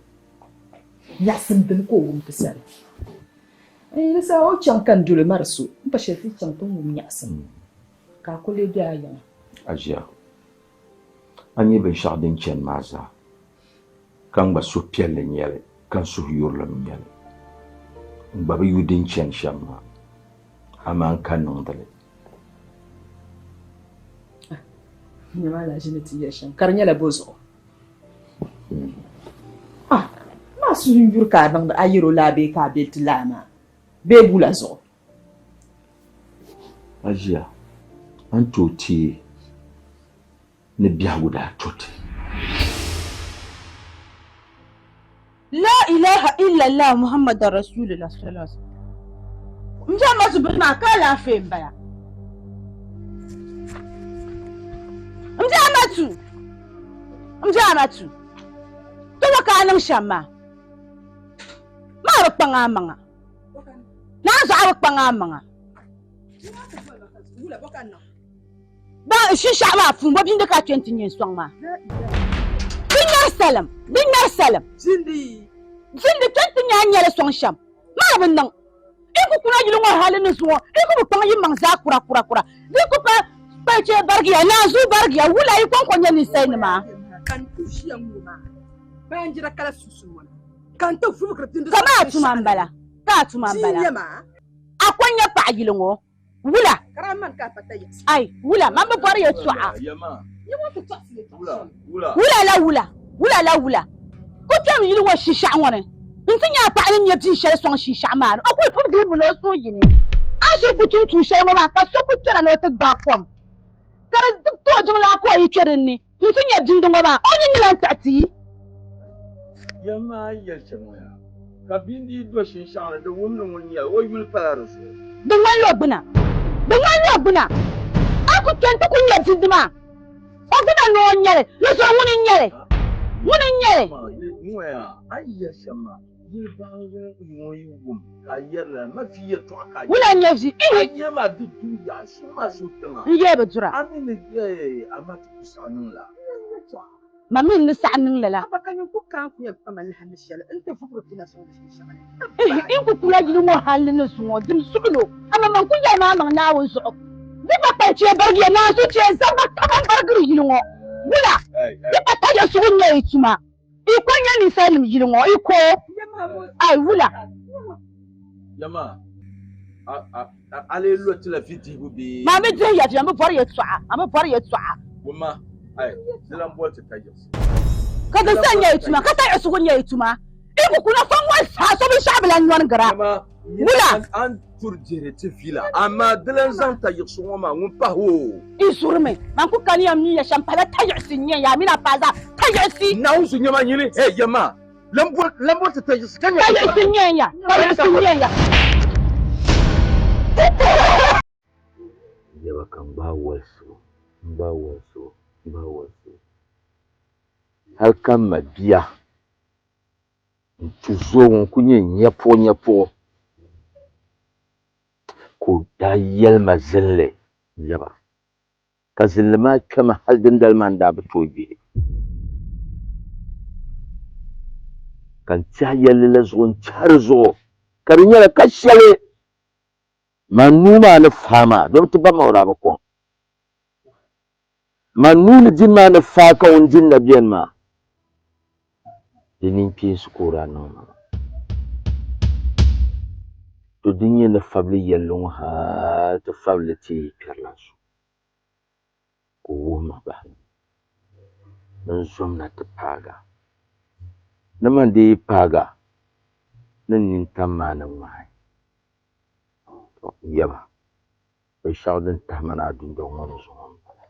G: Nyaɣisim dini ka o wum ti sani? Di saha o chaŋ ka n doli mari so, m pa shɛli ti chaŋ ti ni wum nyaɣisim, ka a kul lee be a yiŋa.
K: A ʒiya, a nya binshɛɣu din chani maa zaa, ka n gba suhupiɛlli n-nyɛ li, ka n suhuyurilim n-nyɛ li. N gba bi yu din chani shɛm maa, amaa n ka niŋdi li.
G: Nyama alahichi ni ti yɛli shɛm, ka di nyɛla bɔ zuɣu? Ah, maa suhu n-yuri ka a niŋdi a yɛro laa bee ka a be ti laa maa bee wula zuɣu?
K: A ʒiya, a ni tooi teei ni biɛhigu daa to ti.
B: La ilaha illallah Muhammadan Rasulullah sallallahu alaihi wasallam. N biɛhi ma zubiri maa ka alaafee n bala. N biɛhi ma tu. N biɛhi ma tu. Tɔba ka a niŋ shɛm maa. Maa bi kpaŋ a maŋa. Naa zuɣu a bi kpaŋ a maŋa. Ba shinshɛɣu maa puuni bɔ bindi ka a kpe nti nya n-sɔŋ maa? Di ŋmɛri salim, di ŋmɛri salim. Bindi kpe nti nya a ni nya li sɔŋ shɛm maa bi niŋ. Yi ku kuna yili ŋɔ hali ni zuŋɔ, yi ku bi kpaŋ yi maŋ zaa kura kura kura. Di ku pa kpalichee barigiya, naanzuu barigiya, wula yi kɔŋko nyɛ ninsalinima? Kaman a tuma m-bala, ka a tuma m-bala. A ko n-nyɛ paɣ yili ŋɔ. Wula? Ai, wula, man bi bɔri yɛtɔɣa. Wula la wula, wula la wula. Ku kpɛm yili ŋɔ shinshɛɣu ŋɔ ni nti nya a paɣa ni nya bin shɛli sɔŋ shinshɛɣu maa ni, o kul pibigiri mi la o suhu yini. A ni shiri ku tum tuun shɛli ŋɔ maa ka so ku kpɛra ni o ti gbaai kom, ka di ti o jiŋlaa ka o yi kpe din ni nti nya bindi ŋɔ maa, o nini ni lan tiɣi ti.
D: Yɛlima a yi yɛli shɛm ŋɔ yaa, ka bindi yi do shinshɛɣu ni di wumdi ŋun nyɛ o yuli pala di zuɣu.
B: Di ŋmanila o gbuna, di ŋmanila o gbuna. A ku kpe nti ku nya bindi maa, o gbuna ni o nya li, di zuɣu ŋuni n-nyɛ li? Ŋuni n-nyɛ li?
D: Ŋɔ yaa, a yi yɛli shɛm maa.
G: Wula n-nyɛ vi? Ihi! N yee bi dura. Ma mi n-ni saɣi niŋ lala. Ihi! N ku kula yili ŋɔ halli ni zuŋɔ, dim suɣilo, amaa man ku yɛli maa maŋ Naawuni zuɣu. Di gba kpali chɛ barigiya naanzu chɛ zamba kaman barigiri yili ŋɔ. Wula! Di pa tayiɣisigu n-nyɛ yi tuma. I ko nyɛ ninsalinim yili ŋɔ, i ko? Ai, wula?
D: Yama, a lee lo ti la vi dihibu bee?
G: Maa mi dihi ya vi, a mi bɔri yɛtɔɣa, a mi bɔri yɛtɔɣa.
D: Wumma, ai, di lan boli ti tayiɣisi.
G: Ka di sa nyɛ yi tuma, ka tayiɣisigu nyɛ yi tuma. I ku kuna fa ŋɔ zaa, so binshɛɣu bi lan nyɔnigira.
D: Yama,
G: Wula?
D: A ni turi dihiri ti vi la, amaa di lan zaŋ tayiɣisi ŋɔ maa ŋun pahi o.
G: I zurimi, man ku kani ya mi ya shɛm pala tayiɣisi n-nyɛ ya mini a paɣa zaa tayiɣisi.
D: Naawuni zu nyɛ ma nyini, hey, yama, lan boli ti tayiɣisi ka nya.
G: Tayiɣisi n-nyɛ ya, tayiɣisi n-nyɛ ya.
K: Yaba ka n gbaai wolisibu, n gbaai wolisibu, n gbaai wolisibu hal ka m ma bia N-ti zo ŋun kuli nyɛ nyɛpuɣu nyɛpuɣu ka o daa yɛli ma zinli n-yaba ka zinli maa kpɛmi hali dindali maa n daa bi tooi gbihi ka n tɛhi yɛlli la zuɣu n tɛhi di zuɣu ka di nyɛla ka shɛli man nuu maa ni faai maa domi ti ba ma o daa bi kɔŋ man nuu ni dini maa ni faai ka ŋun dini na beni maa Di ninkpeensi ka o daa niŋ ma maa. To din nyɛ ni fabili yɛlli ŋɔ hal ti fabili ti yi kpɛrilan so, ka o wuhi ma bahi ni n zom na ti paag a. Ni man dii yi paag a, ni n nintam maa ni ŋmaai. To n yaba, binshɛɣu din tahi ma na a dundɔŋ ŋɔ ni zuŋɔ m-bala.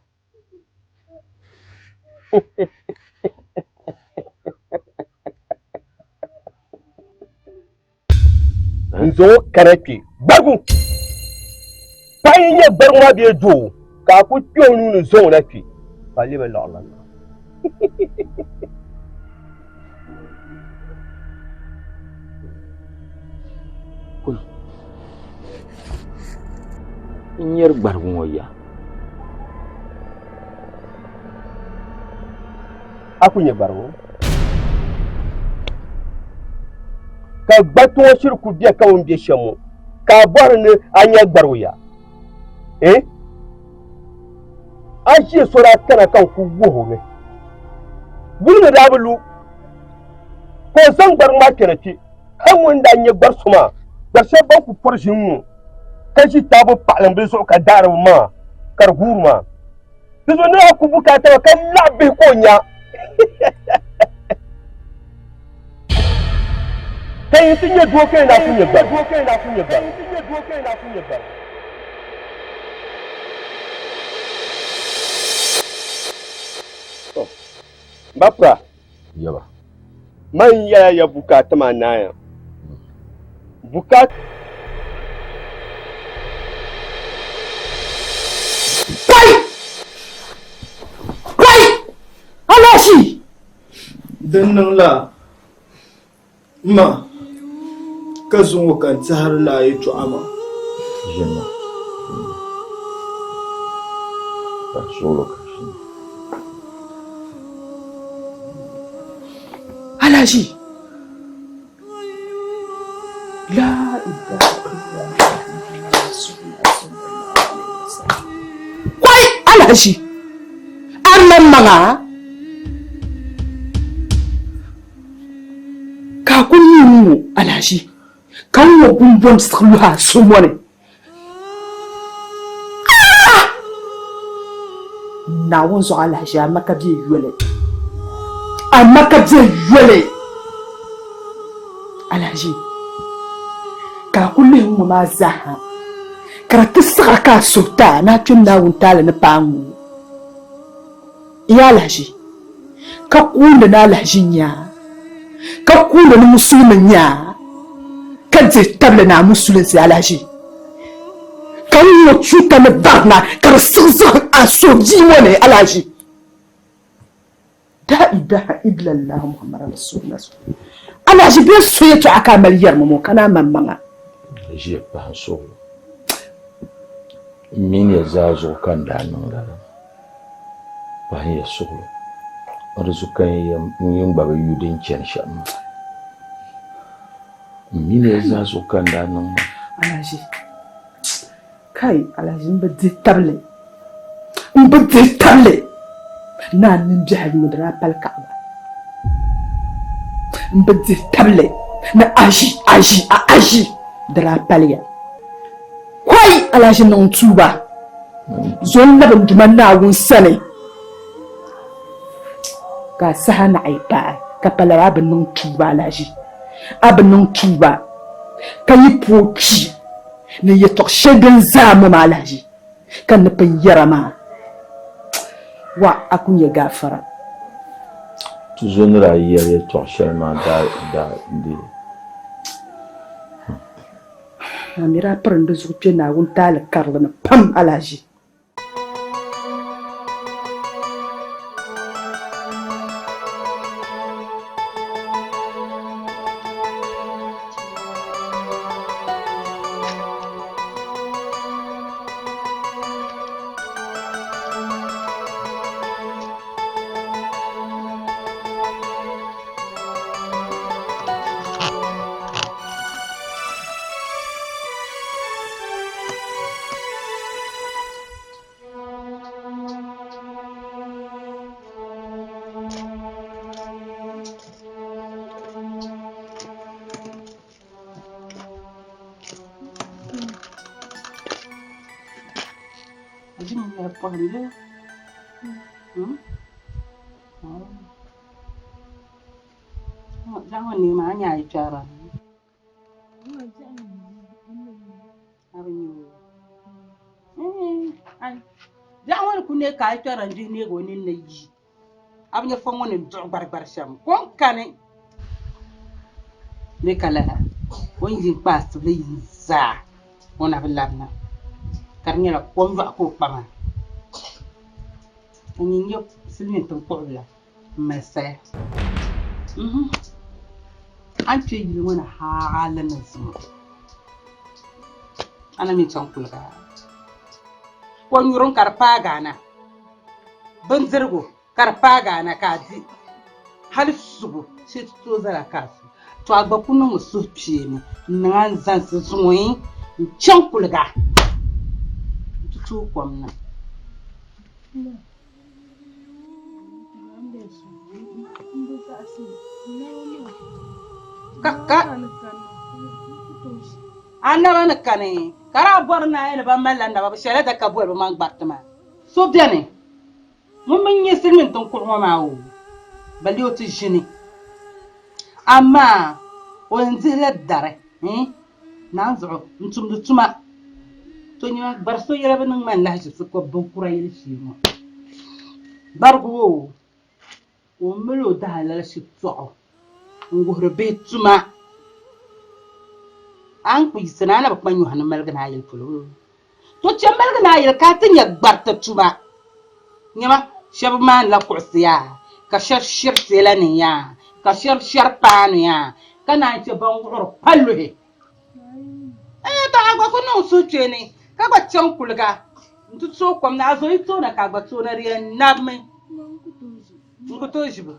H: N zaŋ o kana kpe gbarigu. Paɣa yi nyɛ gbarigu maa bee doo ka a ku kpe o nuu ni zaŋ o na kpe ka a lebi liɣiri la.
K: N nyari gbarigu ŋɔ ya.
H: A ku nyɛ gbarigu ka gbatuŋɔ shiri ku be ka ŋun be shɛm ŋɔ ka a bɔri ni a nya gbarigu ya eh? A ʒiɛ so daa kana ka n ku wuhi o mi wuli mi daa bi lu ka o zaŋ gbarigu maa kpɛna kpe hal ŋun daa nyɛ gbari so maa gbari shɛba ban ku pɔri ʒini ŋɔ ka ʒi taabo paɣilim bili zuɣu ka daari bi maŋa ka di guuri maa di zuɣu ni a ku bukaata maa ka laɣi bihi ka o nya ka yi ti nyɛ doo ka yi daa ku nyɛ gbari. Bapra.
K: Yaba.
H: Man yɛla ya bukaata maa naaya. Bukaata.
G: Kai! Kai! Alashi!
F: Din niŋ la, m ma, ka zuŋɔ ka n tɛhiri la a yɛtɔɣa maa.
K: Ʒini. Ka suɣulo ka ʒini.
G: Alaji! La ilaha illallah Kwai Alhaji! Arnan maŋa ka a kuli mi ŋ-ŋɔ Alhaji ka n ŋɔ bumbɔn siɣi luhi a suhu ni. Ah! Naawuni zuɣu Alhaji a ma ka bɛ yoli. A ma ka bɛ yoli. Alhaji ka a kuli lihi ŋ-ŋɔ maa zaaha ka di ti siɣira ka a suhu ti a ni a kpɛm Naawuni taali ni paai ŋ-ŋɔ. N alahiʒi, ka kuuni ni alahiʒi nya a, ka kuuni ni musulimi nya a, ka dihi tabili ni a musulinsi alahiʒi, ka n ŋɔ chuuta ni barina ka di siɣi zaŋ a suhu bia ŋɔ ni alahiʒi. La ilaha illallah Muhammad Rasulullah. Alahaji bee so yɛtɔɣa ka a mali yɛri ma ŋɔ ka ni a maŋmaŋa.
K: Ʒiya pahi n suɣulo. M mini ya zaa zuɣu ka n daa niŋ lala maa. Pahi ya suɣulo. Di zuɣu ka n yɛn gba bi yu din chani shɛm maa. M mini ya zaa zuɣu ka n daa niŋ maa.
G: Alahaji, kai Alahaji m bi dihi tabili, m bi dihi tabili ni a nimbiɛhi ŋɔ di daa pali kaɣaba. M bi dihi tabili ni a ʒi, a ʒi, a a ʒi di daa paliya. Kɔi Alahaji niŋ tuuba, zo n-labi n Duuma Naawuni sani ka a saha naɣi paai ka pa lala a bi niŋ tuuba Alahaji, a bi niŋ tuuba ka yi pooi kpi ni yɛtɔɣ shɛli din zaa mom alahiʒi ka n ni pun yɛr a maa, wa a ku nya gaafara.
K: Ti zo ni daa yɛli yɛtɔɣ shɛli maa daa daa di.
G: A mi daa pirim di zuɣu kpe Naawuni taali karili ni pam alahiʒi.
I: Biɛɣu ŋɔ ni ku neei ka a yi kpɛrila n-dihi neegi o nini ni yi, a bi nya fɔŋ ŋɔ ni duɣi gbarigbar shɛm. Kom kani bee ka lala, o ni yi n-kpa a tibili yini zaa o na bi labina ka di nyɛla kom yɔɣu ka o kpa maa. Ka nyin nyɛ silimiin tiŋkuɣibila. M-mali saya. A ni kpe yili ŋɔ ni hali ni zuŋɔ, a na mi chaŋ kuliga. Kɔnyurim ka di paagi a na, bindirigu ka di paagi a na ka a di, hali subu shee ti tooi zali a ka a su. To a gba ku niŋmi suhukpeeni n-niŋ a ni zansi zuŋɔ n-chaŋ kuliga nti tooi kom na. A naba ni kani ka daa bɔri naai ni ban malila naba bi shɛla da ka boli bi maŋ gbariti maa. So beni ŋun bi nya silimiin tiŋ kuɣu ŋɔ maa o ba lee o ti ʒini amaa o yɛn dihila dari Naanzuɣu n-tumdi tuma. To nyama, gbari so yɛla bi niŋ ma lahiʒibisi kɔbu binkura yili shee ŋɔ. Gbarigu oo, ka o mali o dahalali shitɔɣu n-wuhiri bihi tuma. A ni kpuɣisi ni a na bi kpa nyɔhi ni maligi Naayili polo oo. To chɛ maligi Naayili ka a ti nya gbariti tuma. Nyama, shɛba maanila kuɣisi yaa, ka shɛba shiri teelanim yaa, ka shɛba shɛri paanu yaa, ka naan chɛ ban wuɣiri palluhi. Ɛɛ, to a gba ku niŋ suhukpeeni ka gba chaŋ kuliga nti tooi kom na. A zo yi tooi na ka a gba tooi na, di yɛn nabimi. N ku tooi ʒi ba.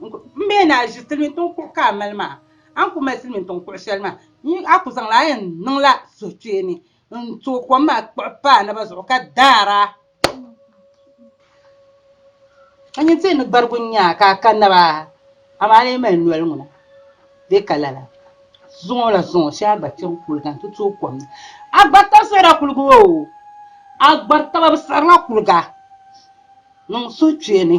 I: M mi ni a ʒi silimiin tiŋ kuɣu ka a mali maa, a ni ku mali silimiin tiŋ kuɣu shɛli maa, a ku zaŋla a yɛn niŋla suhukpeeni n-tooi kom maa kpuɣi pa a naba zuɣu ka daar a. A nyin ti ni gbarigu n-nya a ka a ka naba, amaa a lee mali noli ŋuna bee ka lala? Zuŋɔ la zuŋɔ shee a gba chaŋ kuliga nti tooi kom na. A gbaritaba siɣirila kuliga oo, a gbaritaba bi siɣirila kuliga. Niŋ suhukpeeni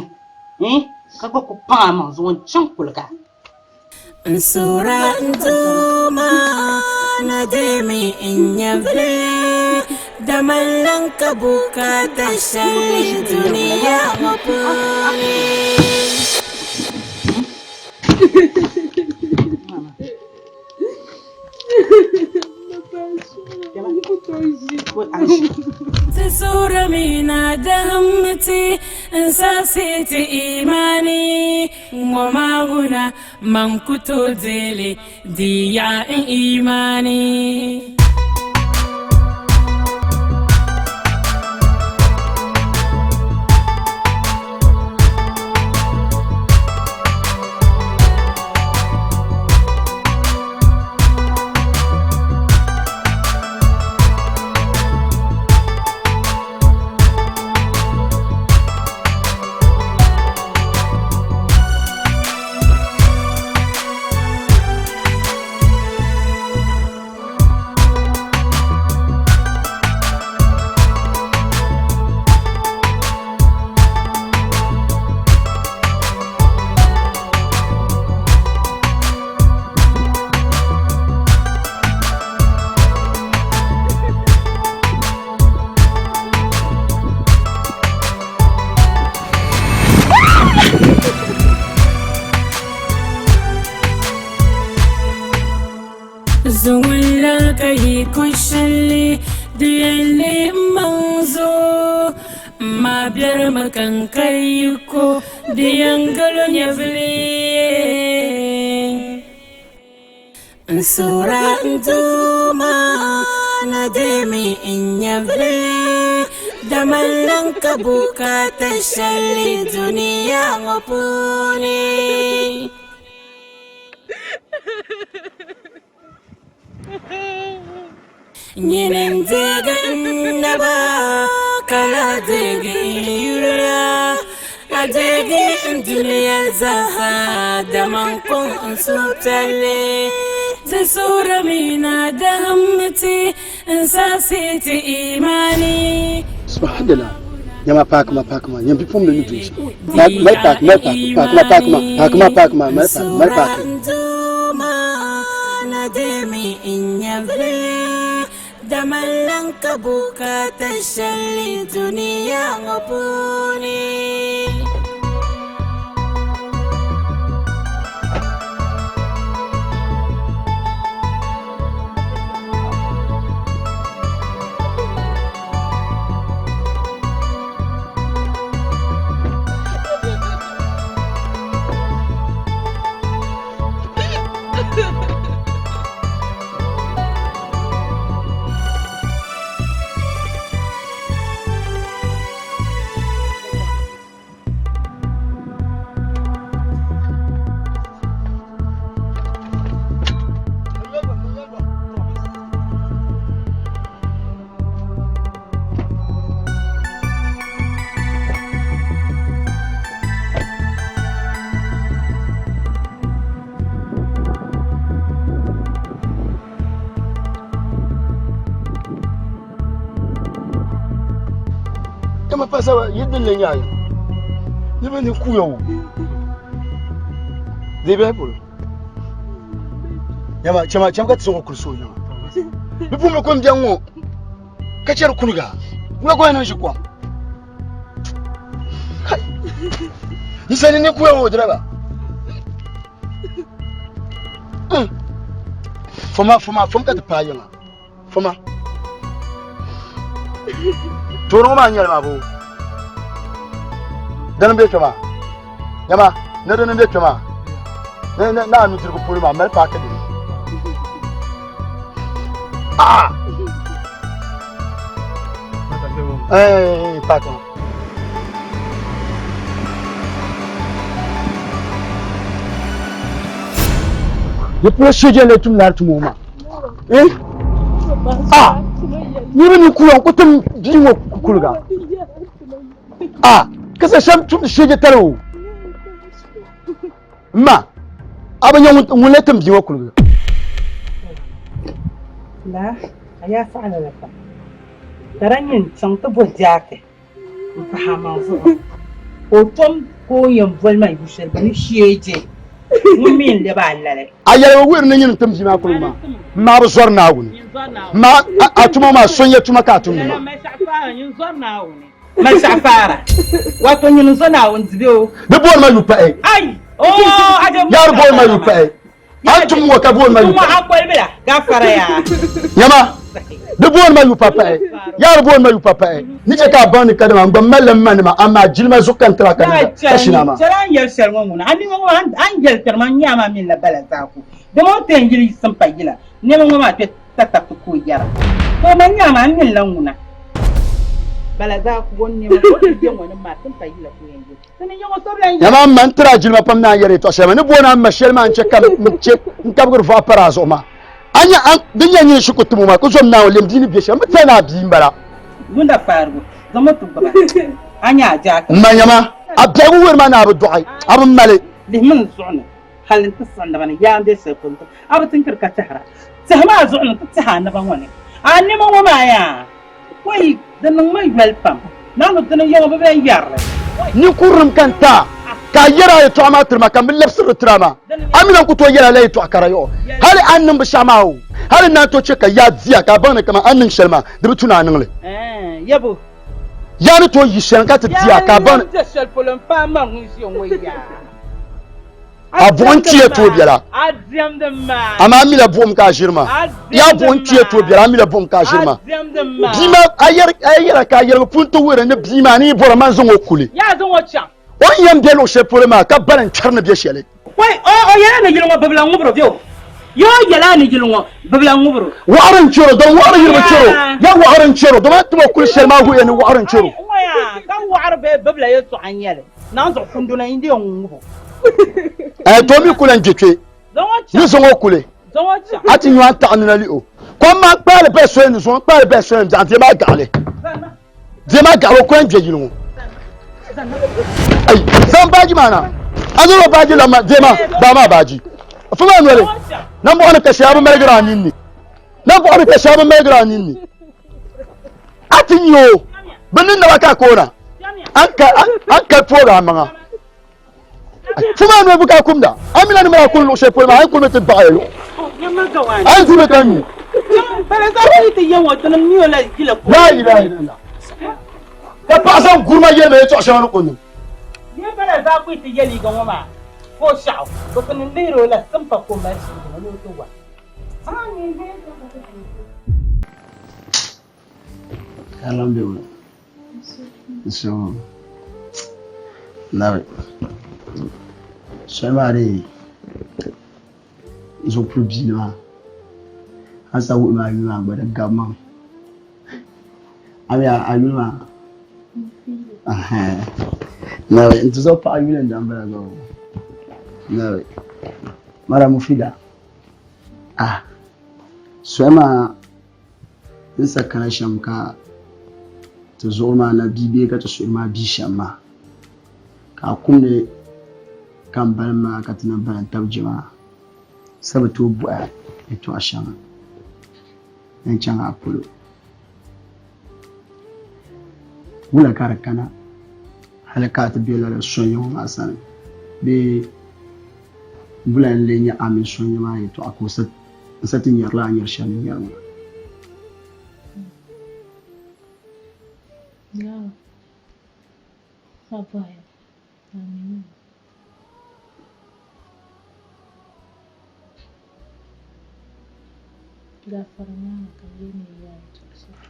I: ka gba ku paŋ a maŋ zuŋɔ n-chaŋ kuliga.
A: N suhura n Duuma na deemi n nyɛvili, dama n lan ka bukaata shɛli dunia ŋɔ puuni.
G: N ku tooi ʒi.
A: Ti suurimi na dahimti n-saɣisi ti imaani. Ŋɔ maa ŋuna man ku tooi deei li di yaɣi n imaani. Zuŋla ka yi ku shɛli di yɛn leei maŋ zuɣu ma biɛrimi ka n ka yiko di yɛn galo nyɛvili n suhura n Duuma na deemi n nyɛvili dama n lan ka bukaata shɛli dunia ŋɔ puuni. Nyini n-deegi n naba ka lahi deegi n yura ka deegi n dunia zaaha dama n kɔŋ n suhupiɛlli. Ti suhurimi ni a dahimmi ti n-saɣisi ti imaani.
L: Subhanallah. Nyama paaki ma paaki ma nyam bipuɣimbila ni doli shɛm. Mali paaki mali paaki paaki ma paaki ma paaki ma paaki ma mali paaki mali paaki. Kama pasaba yi din le nyayo. Ni bi ni kuya wo. Di bɛ polo. Yama chama chama ka ti sɔŋɔ kuli so yama. Bi puuni ko n biɛŋ ŋɔ ka chɛri kuliga wula gɔya niŋ ʒi kom. Ni sani ni kuya wo direba. Foma foma fom ka ti paai yiŋa. Foma. Toori ŋɔ maa nyɛli maa boo. Dini bɛ kpɛ maa. Yama ni dini bɛ kpɛ maa. Ni ni ni a nudirigu polo maa mali paaki dini. Ah! Eh, paaki maa. Di polo shɛjɛ le tum lari tumo maa. Eh? Ah! Niriba ni kuya n-ku tim bia ŋɔ kuliga. Ah! Ka sa shɛm tum shɛjɛ tali o. Ma, a bi nya ŋun le tim bia ŋɔ kuliga.
I: Laa, a yaa saɣila la pam. Ka daa nyɛ n-chaŋ ti bo jaaki m-pahi a maŋ zuɣu ka o tom ka o yɛn boli ma yu shɛli bɛ ni sheei je ŋun mi n-lɛbi a lali.
L: A yɛligu wuhiri ni nyini tim bia maa kuliga maa, m maa bi zɔri Naawuni. M maa a tuma maa so n-yɛ tuma ka a tumdi maa.
I: Mali saɣifaara, wato nyini n-zo Naawuni dibe o.
L: Di booni ma yu pahi.
I: Ai! Oo, a je
L: Yaari booni ma yu pahi. A ni tum ŋɔ ka booni ma yu pahi.
I: Tumɔ a kolibila, gafara yaa.
L: Nyama, Di booni ma yupa pahi. Yaa di booni ma yupa pahi. Ni chɛ ka a baŋ ni kadama n gba malila m manima, amaa jilima zuɣu ka n tiri a ka niŋda ka shini a maa.
I: Chɛli a ni yɛli shɛli ŋɔ ŋuna, a nini ŋɔ a ni yɛli tiri ma n-nyɛ a maa mini la bala zaa ku. Dama o ni ti yɛn yili simpa yila nɛma ŋɔ maa kpe tatabti ka o yɛra, Ka o ma nya maa, n mini la ŋuna. Bala zaa ku o ni nɛma ka o ti yɛ ŋɔ nim maa simpa yila ka o yɛn yili. Ti ni yɛ ŋɔ so bi lan yɛli.
L: Dama m ma n-tiri a jilima pam ni a ni yɛri yɛtɔɣ shɛli maa. Ni booni a m ma shɛli maa n-chɛ ka n chɛ n-kabigiri vɔɣu pari a zuɣu maa. A nya a di nya nyini shikuru timo maa, ku zom Naawuni lem bia ni be shɛm, m bi tɛhi ni a bia m-bala.
I: Gunda faarigu, zaŋm o ti gbuba, a nya a jaaka.
L: M ma nyama, a biɛhigu wuhiri ma ni a bi dɔɣi, a bi mali.
I: Lihimi n zuɣu ni, hal nti siɣi naba ni, yaa m be shɛli polo nti a bi tiŋkiri ka tɛhira. Tɛhi ma a zuɣu ni nti tɛhi a naba ŋɔ ni. A nɛma ŋɔ maa yaa, wɛi, di niŋ ma yoli pam. Naawuni dini n-yɛ ŋɔ bɛ bi lan yɛri li.
L: Ninkurilim ka n ti a, ka a yɛri a yɛtɔɣa maa tiri ma, ka m bi labisiri li tiri a maa. A mi lan ku tooi yɛl a la yɛtɔɣ kara yɔɣɔ, hal a ni niŋ binshɛɣu maa o, hal n naan tooi chɛ ka yaa di a, ka a baŋ ni kaman a ni niŋ shɛli maa, di bi tu ni a niŋ li. Yaa ni tooi yi shɛli ka ti di a, ka a baŋ ni. A buɣim ti yɛn tooi biɛla, amaa a mila buɣim ka a ʒiri maa. Yaa buɣim ti yɛn tooi biɛla, a mila buɣim ka a ʒiri maa. Bia maa, a yɛra ka a yɛligu pun ti wuhiri ni bia maa ni yi bɔra man zaŋ o kuli. O ni yɛn be luɣ shɛli polo maa ka bala n-kpɛri ni be shɛli.
I: O yɛla ni yili ŋɔ bibila ŋubiro bɛ o. Yo yɛla ni yili ŋɔ bibila ŋubiro.
L: Waɣiri n-chɛro, dom waɣiri yili bi chɛro. Ya waɣiri n-chɛro, dom a tuma kuli shɛli maa wuhiya ni waɣiri n-chɛro.
I: Ŋɔ yaa, ka waɣiri bee bibila yɛltɔɣa n-nyɛ li. Naanzuɣu kunduna n di yɛn ŋubo.
L: Ɛɛ to mi ku lan je kpe. Ni zaŋ o kuli. A ti nyu a ni taɣi nina lihi o. Kom maa n-kpaali bahi soya ni zuŋɔ, n-kpaali bahi soya ni biɛɣu n-deei maa gaɣili. Deei maa gaɣili o ku lan gbe yili ŋɔ. Ayi, zaŋ baaji maa na. A zaŋ o baaji lan ma, deei maa, baa maa baaji. Fo maa noli, nambɔɣu ni ka shɛli a bi maligiri a ninni. Nambɔɣu ni ka shɛli a bi maligiri a ninni. A ti nya o, bɛ ni naba ka a koona, a ni kali poog a maŋa. Fo maa noli bi ka a kumda, a mi la ni mali a kuli luɣ shɛli polo maa, a ni kulimi ti baɣi ya yuɣu. A ni dimi ka nyu. Laa ilaha illallah. Ka paɣa zaŋ gurima yɛli ma yɛltɔɣa shɛŋa ni o niŋ.
E: Alam bɛ ŋɔ so nabi soli maa dee zuɣu puli biili maa a ni sa wuhi maa yuli maa gba di gabi ma mi a mi a yuli maa nabi n tuzo paɣa yuli n dan bala gba o nabi mara mufida ah soli maa N sa kana shɛm ka ti zuɣuri maa na bia bee ka ti suhuri maa bia shɛm maa, ka a kumdi ka m balim maa ka ti na balim tab je maa, sa bi tooi bɔhi a yɛtɔɣ shɛŋa din chaŋ a polo. Wula ka di kana hali ka a ti be lala sonya ŋɔ maa sani bee wula n-lee nyɛ a mini sonya maa yɛtɔɣa ka o sa N sa ti nyarila a nyari shɛli ni nyari maa.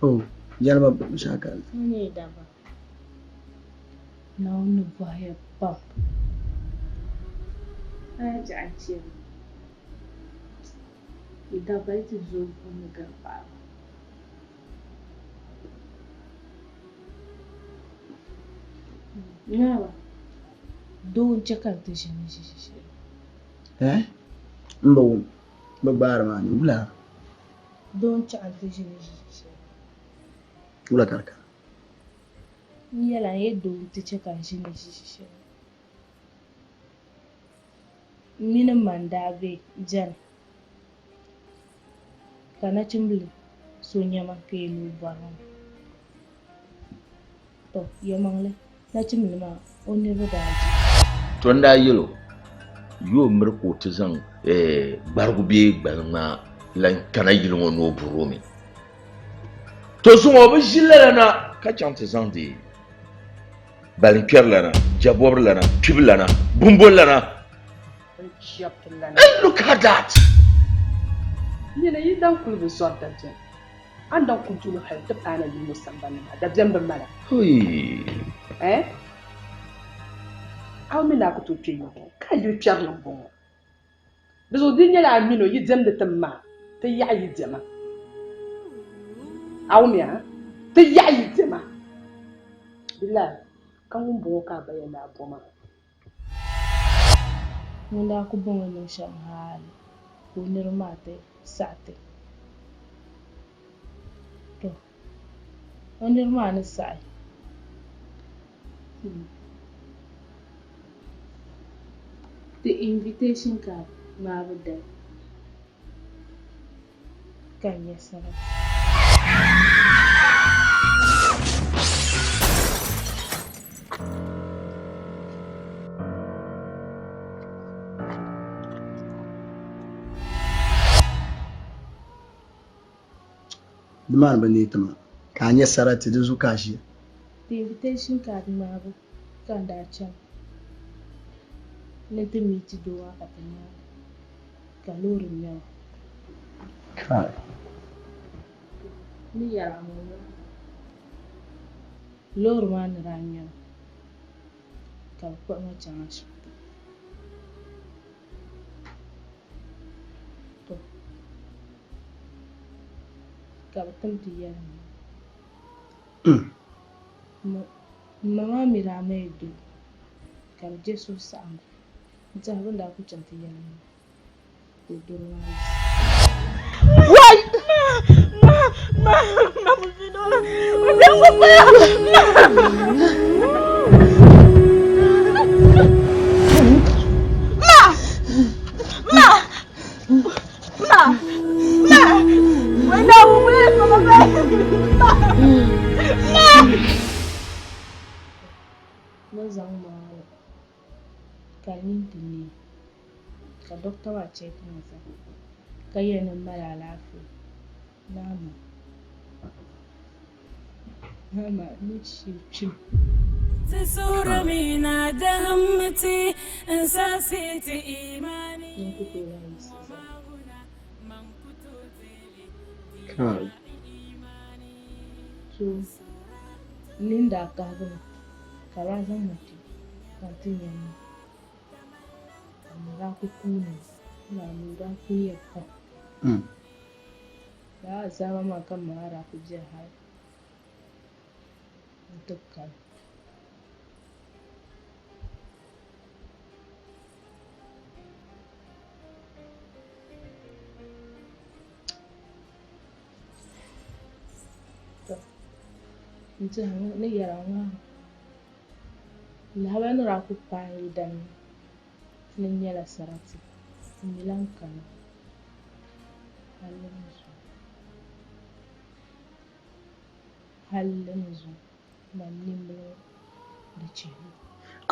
E: Oh, yɛlima binshɛɣu ka.
B: Naawuni ni bɔhiya pam. A yi biɛɣu n-chɛ li. Dabba yi ti zooi buɣim ni gari paɣaba. Naaba, doo n-chɛ ka n ti ʒini ʒi shɛli.
E: Eh? M bi wum. Bɛ gbaari maa ni wula?
B: Doo n-chɛ ka n ti ʒini ʒi shɛli.
E: Wula ka di kana?
B: N yɛla n yi doo nti chɛ ka n ʒini ʒi shɛli. M mini m ma n-daa be beni ka nachimbila so nya ma ka yɛli ni o bɔri ma. Tɔ! Yɛlimaŋli, nachimbila maa o niriba daa je.
D: To n daa yɛl o, Yo miri ka o ti zaŋ gbarigu bee gbaliŋmaa lan kana yili ŋɔ ni o bur o mi. To zuŋɔ o bi ʒi lala na ka chaŋ ti zaŋdi balinkpɛrilana, jabɔbirilana, kpibilana, bumbolana. And look at that!
G: Nyini yi daŋ kuli bi zɔri dabiɛm. A ni daŋ ku doli hal nti paana yuli ŋɔ sambani ni maa, dabiɛm bi mal a. Eh? A bi mi ni a ku tooi kpe yiŋ ŋɔ, ka a yili kpɛrili m-bɔŋɔ. Di zuɣu di nyɛla a min o yi diɛmdi ti ma, ti yaɣi yi diɛma. A wumya? Ti yaɣi yi diɛma. Bilahi, ka ŋun bɔŋɔ ka a ba yɛn daa bo maa?
J: Ŋun daa ku bɔŋɔ niŋ shɛm hali ka o niriba maa ti saɣi ti. To, o niriba maa ni saɣi. Ti invitation card ŋmaabu dali ka n nya sarati.
E: Nimaani bi neei ti ma ka a nya sarati di zuɣu ka a ʒiya.
J: Ti invitation card ŋmaabu ka n daa chaŋ ni n ti meeti doo maa ka ti ŋmaai ka loori ŋme ma.
E: Kai!
J: N ni yɛri a ŋɔ maa, loori maa ni daa ŋme ma ka bɛ kpuɣi ma chaŋ ashibiti. To, ka bɛ tim ti yɛli ma. M ma maa mi daa mali doo ka di je suhusaɣingu n-tɛhi bɛ ni daa kuli chaŋ ti yɛli ma ka o doro maa yiɣisi. Bɛ zaŋ ma ŋɔ ka n nini ti neei ka dɔkta maa cheeki ma zaa ka yɛli ni m mali alaafee Naama Naama ni shiri kpimi.
A: Ti suhurimi ni a dahimmi ti n-saɣisi ti imaani.
J: N ku tooi lahi yiɣisi zani.
E: Kai.
J: So n nini daa kahigi mi ka bɛ daa zaŋ ma kpe ka n ti nya m ma ka m ma daa kuli kuuni mi ka n daa kuhiya pam. Lala azaaba maa ka m ma maa daa kuli beni hali nti kani. To, n tɛha ŋɔ ni yɛra ŋɔ maa, lahabali ni daa kuli paai n yidana maa ni n nyɛla sarati, m mi lan kana hali ni zuŋɔ. Hali ni zuŋɔ, man nimbila ŋɔ di chihibu.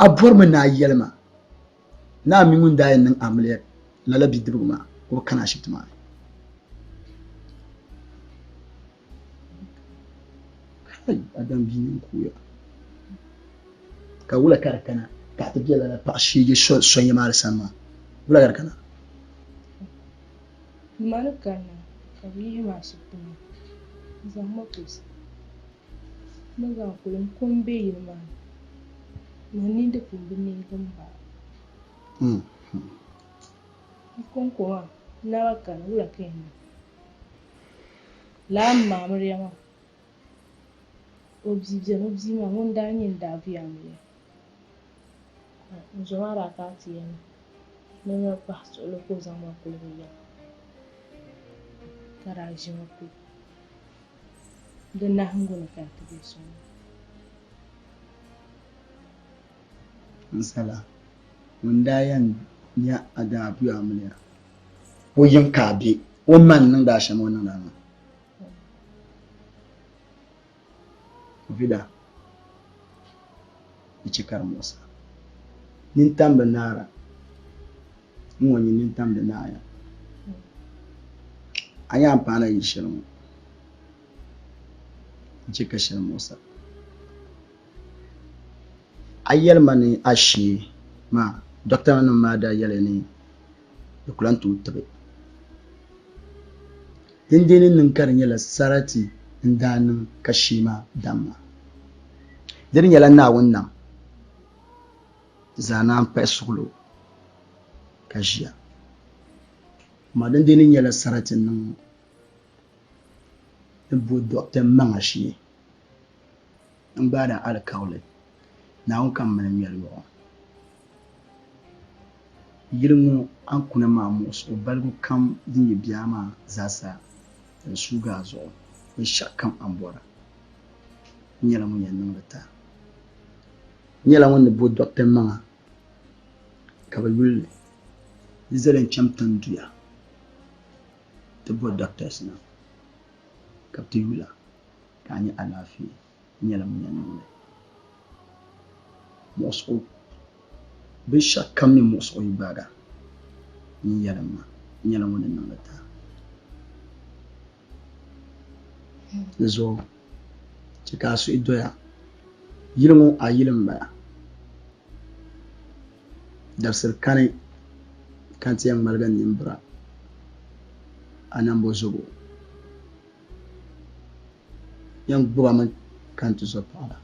E: A bɔrimi ni a yɛli ma ni a mi ŋun daa yɛn niŋ amiliya lala bidibiga maa ka o bi kana ashibiti maa ni? Kai, Adam bia nini kuuya. Ka wula ka di kana ka a ti be lala paɣa sheegi sonya maa di sani maa? Wula ka di kana?
J: Ma ni kanna ka bɛ yihi ma ashibiti maa n-zaŋ ma kulisi. Bɛ ni zaŋ kuli n-ko m-be yili maa ni. Man nini di pun bi neegi m-baɣa. N kɔŋko maa, n naba kani, wula ka yɛn niŋ? Lala m ma amiliya maa, o bia beni, o bia maa ŋuni n-daa nyɛ n-daa vi amiliya. Ka n zo maa daa kana ti yɛli ma ni n ma pahi suɣili ka o zaŋ ma kuli bɛ yiŋa, ka daa ʒi ma kuli. Di nahiŋgu ni ka n ti be sɔŋ ma.
E: N sala, ŋun daa yɛn nya a daa buya amiliya, o yiŋ ka a be, o ma n-niŋdi a shɛm o niŋdi a maa. Vida, di chɛ ka di muɣis a. Nintam bi naara, ŋ-ŋɔ nyɛ nintam di naaya. A nya a ni paana yili shɛli ŋɔ, di chɛ ka shɛli muɣis a. A yɛli ma ni a shee maa dɔktanima maa daa yɛliya ni di ku lan tooi tibi. Dindee ni niŋ ka di nyɛla sarati n-daa niŋ ka shee maa dam maa. Di di nyɛla Naawuni nam ti zaa naan pahi suɣilo ka ʒiya. Amaa dindee ni nyɛla sarati n-niŋ ŋɔ ni bo dɔɣitɛ maŋa shee n-gbaari a alikauli, Naawuni ka m mali ŋmɛri yɔɣɔ. Yili ŋɔ a ni kuna maa muɣisigu baligu kam din yi bia maa zaasa din suugi a zuɣu, binshɛɣu kam a ni bɔra, n nyɛla ŋun yɛn niŋdi ti a. N nyɛla ŋun ni bo dɔɣitɛ maŋa ka bɛ yuli li di zali n-chaŋ tinduya ti bo doctors na ka bɛ ti yul a ka a nya alaafee. N nyɛla ŋun yɛn niŋ li. Muɣisigu, binshɛɣu kam mini muɣisigu yi gbaag a, nyin yɛlim ma, n nyɛla ŋun ni niŋ li ti a. Di zuɣu chɛ ka a suhu doya, yili ŋɔ a yili m-bala. Dabisili kani ka n ti yɛn ŋmaligi n nini bira a nambo zobo. Yɛn gbuba mi ka n ti zo paɣa la.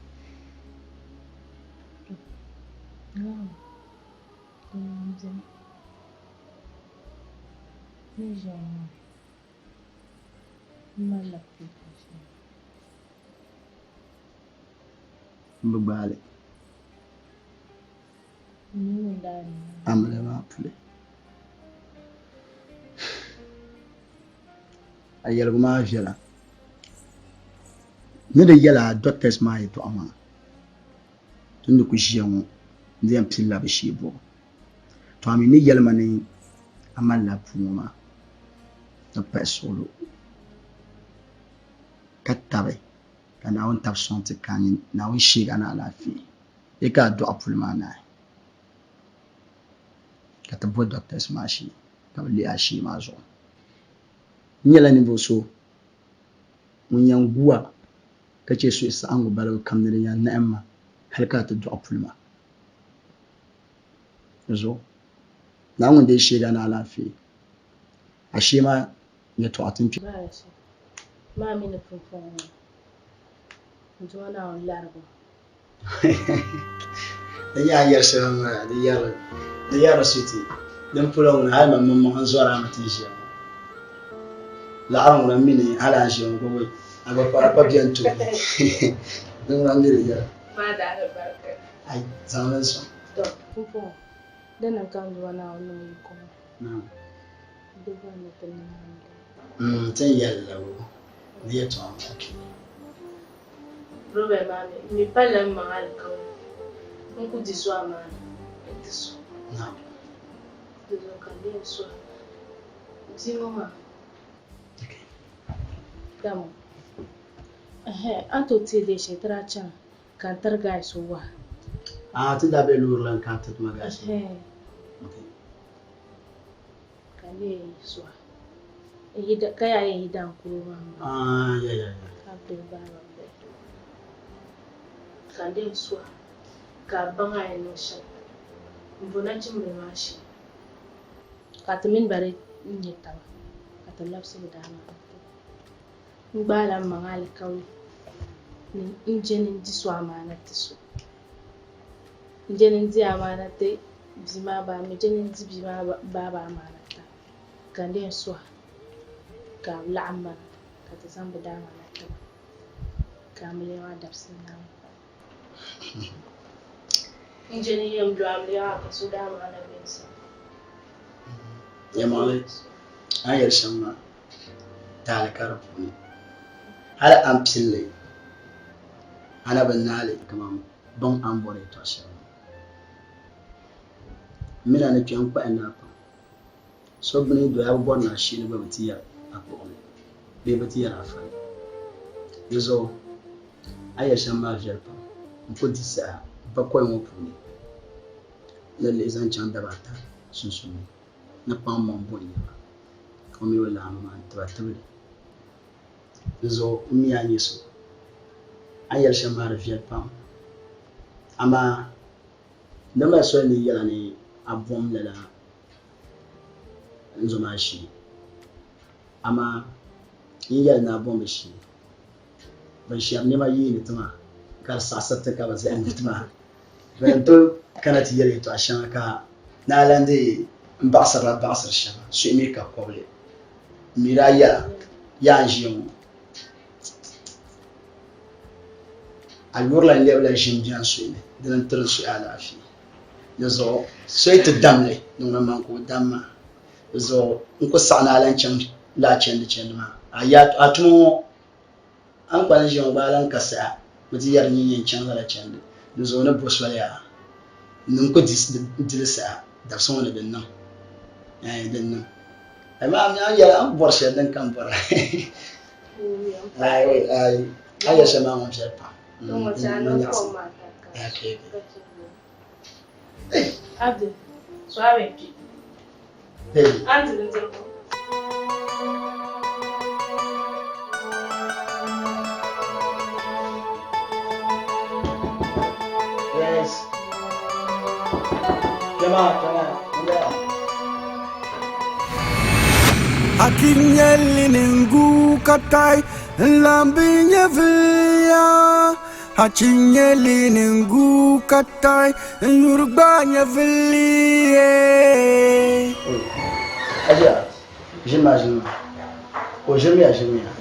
E: M bi gbaai li. Amiliya maa puli. A yɛligu maa viɛla. Ni di yɛla a doctors maa yɛtɔɣa maa, ti ni ku ʒiya ŋɔ n-di yɛn pilila bɛ shee bɔbu. To a mi ni yɛli ma ni a malila puu ŋɔ maa ni pahi suɣilo ka tabi ka Naawuni tabi sɔŋ ti ka a nya Naawuni sheeg a ni alaafee bee ka a dɔɣi puli maa naai ka ti bo doctors maa shee ka bɛ lihi a shee maa zuɣu. N nyɛla ninvuɣ so ŋun yɛn gu a ka chɛ suhusaɣiŋgu balibu kam ni din yɛn nahim ma hal ka a ti dɔɣi puli maa. Di zuɣu Naawuni ŋun deei sheeg a ni alaafee, a shee maa yɛtɔɣa ti ni kpe.
M: Maa mi ni pumpɔŋɔ ŋɔ, n Duuma Naawuni larigu.
E: Di nyɛ a ni yɛri shɛli maa, di yɛri di yɛri suti. Din polo ŋuna hali man maŋmaŋ n zɔri a mi ti ʒiya ŋɔ. Laɣiri ŋuna m mi ni hali a ni ʒiya ŋɔ gba wei a gba pa a pa beni tooni. Din ŋuna m mi di yɛra.
B: Maa daa ni barika.
E: Ai, zaŋ li n-sɔŋ.
M: Tɔ, pumpɔŋɔ di niŋ ka n Duuma Naawuni niŋ yiko ŋɔ.
E: Naam.
M: Di bɔri ni ti niŋ amiliya.
E: Ti ni yɛli la o di yɛtɔɣa maa kpe.
M: Robert maa mi, m mi palila m maŋ alikauli n ku di so amaana n-ti so.
E: Naam.
M: Di zuɣu ka n yɛn suhi bia ŋɔ maa. Dama, ɛhɛ, a ni tooi teei leei shɛli ti daa chaŋ ka n tiri guy so wahu.
E: Aah, ti daa be loori la ni ka a tiri ma guy so.
M: Ɛhɛ. Ka n leei suha. Ka yaa yɛn yi daan kuro maa maa.
E: Ah, ya, ya, ya.
M: Ka bɛ baaba bɛ. Ka n leei suha. Ka a baŋ a yɛn niŋ shɛm. M bo nachimbili maa shee. Ka ti mini ba di nya taba ka ti labisi bɛ daa maa ni ti ba. N gbaala m maŋa alikauli ni n je ni n di so amaana ti so. N je ni n di amaana ti bia maa ba, m mi je ni n di bia maa baaba amaana ti a, ka n lee suhi a ka a laɣim ma na ka ti zaŋ bɛ daa amaana ti ba, ka amiliya maa dabisili naai pali. N je ni n yɛn lo amiliya maa ka so daa amaana be n sani.
E: Yɛlimaŋli, a ni yɛli shɛm maa, taali ka di puuni. Hali a ni pili li, a na bi naai li kaman baŋ a ni bɔri yɛtɔɣ shɛli maa. M mi a ni kpe n-kpahi naa pam. So bini doya bi bɔri ni a sheeni gba bɛ ti yɛri a kpuɣili bee bɛ ti yɛri a fali. Di zuɣu a ni yɛli shɛm maa viɛli pam. N ku di saha bakɔi ŋɔ puuni ni lihi zaŋ chaŋ daba ata sunsuuni ni kpaŋ maŋ bo n-nya ba o mi o laamba maa n-ti ba tibili. Di zuɣu m mi a ni nyɛ so. A ni yɛli shɛm maa di viɛli pam. Amaa n di mali soli ni n yɛl a ni a bom lala n zo maa shee. Amaa N yɛli ni a bombu shee. Ban shɛri nɛma yeeni ti maa ka di saɣisiri ti ka bi zahindi ti maa. Bɛ ni tooi kana ti yɛli yɛtɔɣ shɛŋa ka naa lan dii m-baɣisirila baɣisiri shɛba, suhi mi ka kɔbili. M mi daa yɛla, Yaa n ʒiya ŋɔ, a yurila lɛbila ʒim bɛ n suhu ni, dini n-tiri n suhu alaafee. Di zuɣu so yi ti dam li, ni ŋuna man ka o dam maa. Di zuɣu n ku saɣi ni a lan chaŋ lala chandi chandi maa. A yi a tuma ŋɔ, a ni kpalim ʒiya ŋɔ gba a lan ka saha mi ti yɛri ni n yɛn chaŋ lala chandi. Di zuɣu ni bo soli yaa ni n ku di li saha dabisi ŋɔ ni din niŋ. Ɛɛn din niŋ. Amaa a mi a ni yɛli a ni bɔri shɛli din ka m bɔra. Aai aai a ni yɛli shɛli maa ŋun viɛli pam. Okay.
M: Abdi, so a bɛ kpi.
E: Hey.
M: An di bindirigu.
E: Yes. Kpɛma, kpɛma, n gaya.
C: Akinyeli ningu katai lambi nyɛviliya Achinyeli ningu katai nyurugba nyɛviliye.
E: Ajiya, ʒini maa ʒini maa. O ʒirimiya ʒirimiya.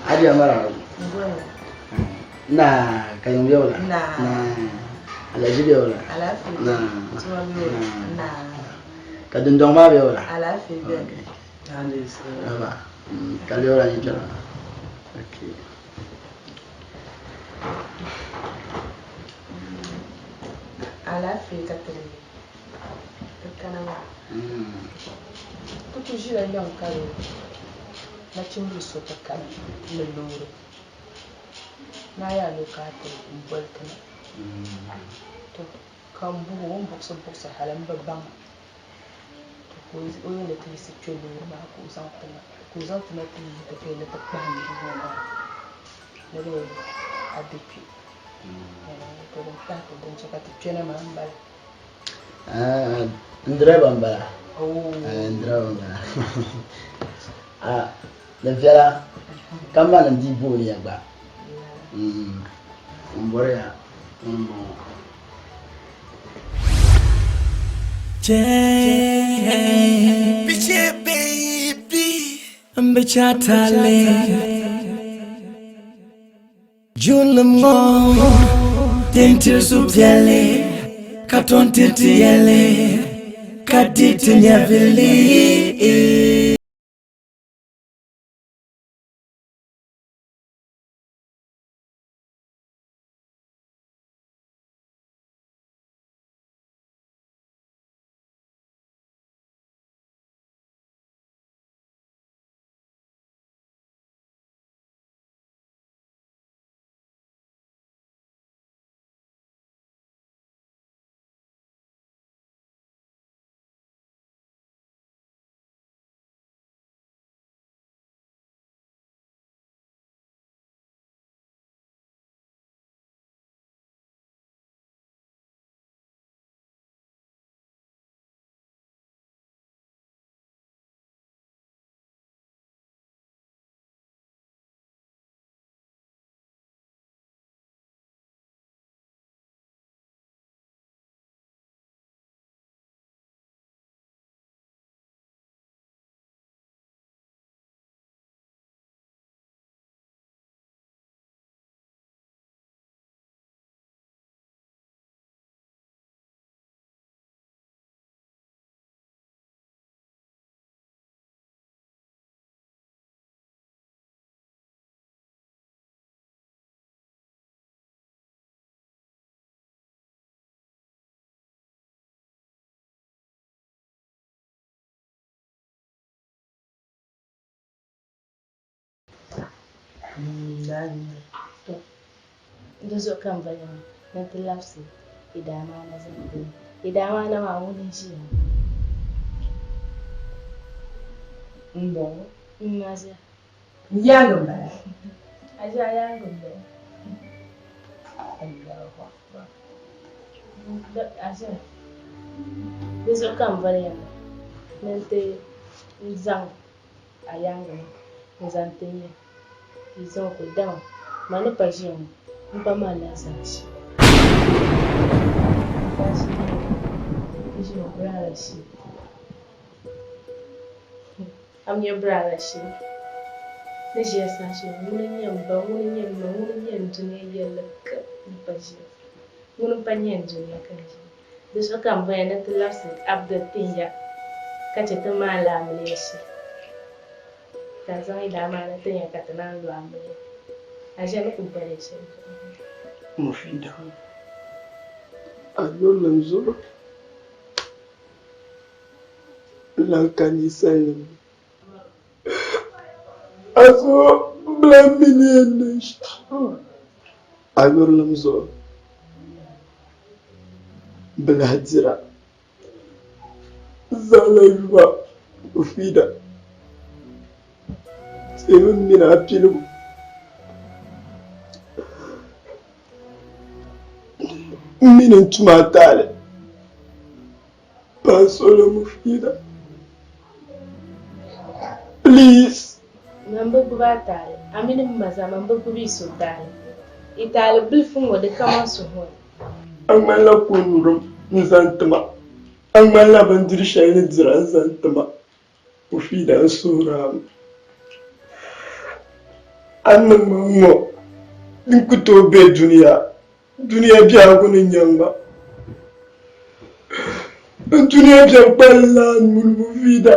E: Ajiya mara. Na ka yiŋ bɛ wula?
G: Na.
E: Alaji bɛ wula?
G: Alaafee.
E: Na.
G: Tuma bɛ wula? Na.
E: Ka dundɔŋ maa bɛ wula?
G: Alaafee bɛni.
E: Aba. Ka lɛwula nyɛ kpɛra. Okay.
G: Alaafee ka ti nya. Ti kana maa. Ti ku ʒila yiŋ ka di nachimbili so ti kani ni loori. Naa yaa ni o kana ti boli ti na. To ka m buhi o, o ni buɣisi buɣisi hali m bi baŋ to ka o yɛn ni ti yiɣisi kpe loori maa ka o zaŋ ti na ka o zaŋ ti na ti yihi ti ka yɛn ni ti kpahim duu ŋɔ maa ni di a be kpe. To din tahi ti din che ka ti kpe na maa m-bala.
E: N dirɛba m-bala. N dirɛba m-bala. Di viɛla ka m ma ni dii booni ya gba. M bɔri ya ŋuni m-bɔŋɔ.
C: Biche baby, mbichatale. Junim ŋɔ din tiri suhupiɛlli ka tom tiri ti yɛlli ka di ti nyɛvili.
M: To, di zuɣu ka m bala maa ni ti labisi yi daamaana zaŋ ti ma. Yi daamaana maa ŋuni n-ʒiya ŋɔ?
G: M-bɔŋɔ.
M: M ma ʒiya.
G: N yaaŋa m-bala.
M: A ʒi a yaaŋa m-bala.
G: Allahu Akbar.
M: Di zuɣu ka m boli ya na ni n ti zaŋ a yaaŋa maa n-zaŋ ti ya ka yi zaŋ o kuli dama ma ni pa ʒiya ŋɔ m ba maa lahi zaŋ shee. A mi nyɛ biraala shee ni ʒiya saha shɛli ŋuni n-nyɛ m ba ŋuni n-nyɛ m ma ŋuni n-nyɛ n dunia yɛlli kam ni pa ʒiya ŋuni m-pa nyɛ n dunia ka n ʒiya di zuɣu ka m boya ni ti labisi Abdul tin ya ka chɛ ti maani la amiliya shee ka n zaŋ yi daa maani tin ya ka ti naan lo amiliya a ʒiya ni ku boli ya shɛli zuɣu.
F: Mufida, a yurilim zuɣu n lan ka ninsalinima. A zuɣu m bi lan mi ni yɛn niŋ shɛm. A yurilim zuɣu m bi lahi dira. N zaŋla yuma Mufida teemi m mini a piligu. M mi ni n tum a taali. Pa solo Mufida. Please.
M: Man bi gbubi a taali, a mini m ma zaa man bi gbubi yi so taali. Yi taali bilifu ŋɔ di kaman suhu ni.
F: A ŋmanila konyurim n-zaŋ ti ma. A ŋmanila bindiri shɛli ni dira n-zaŋ ti ma. Mufida n suhiri a mi. A ni niŋ ma ŋ-ŋɔ n ku tooi be dunia. Dunia biɛhigu ni nyaŋ ma. N dunia biɛri kpalinla a nuu ni Mufida.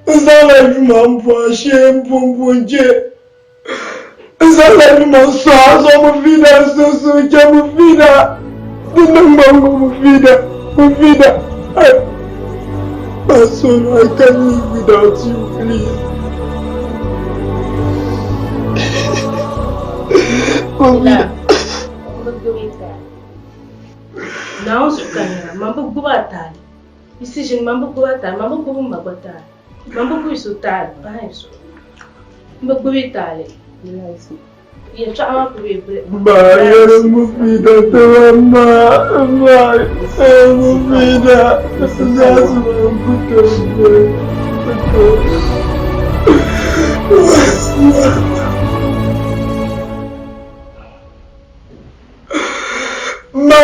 F: N zaŋla yuma m-bo a shee m-bo m-bo n-je. N zaŋla yuma n-sɔh a zuɣu Mufida n sunsuuni je Mufida. Di niŋ ma ŋ-ŋɔ Mufida, Mufida. I, my soul, I can't live without you, please.
M: Mufida. M bi gbubi taali. Naawuni zuɣu ka n yɛra, man bi gbubi a taali. Yi si ʒini, man bi gbubi a taali, man bi gbubi m ma gba taali. Man bi gbubi so taali pahi n zuɣu. M bi gbubi taali. Yɛltɔɣa maa kuli bɛ
F: Ma yɛri Mufida tiba ma ma Mufida zaasi ma n ku tooi boli ku tooi. Ma.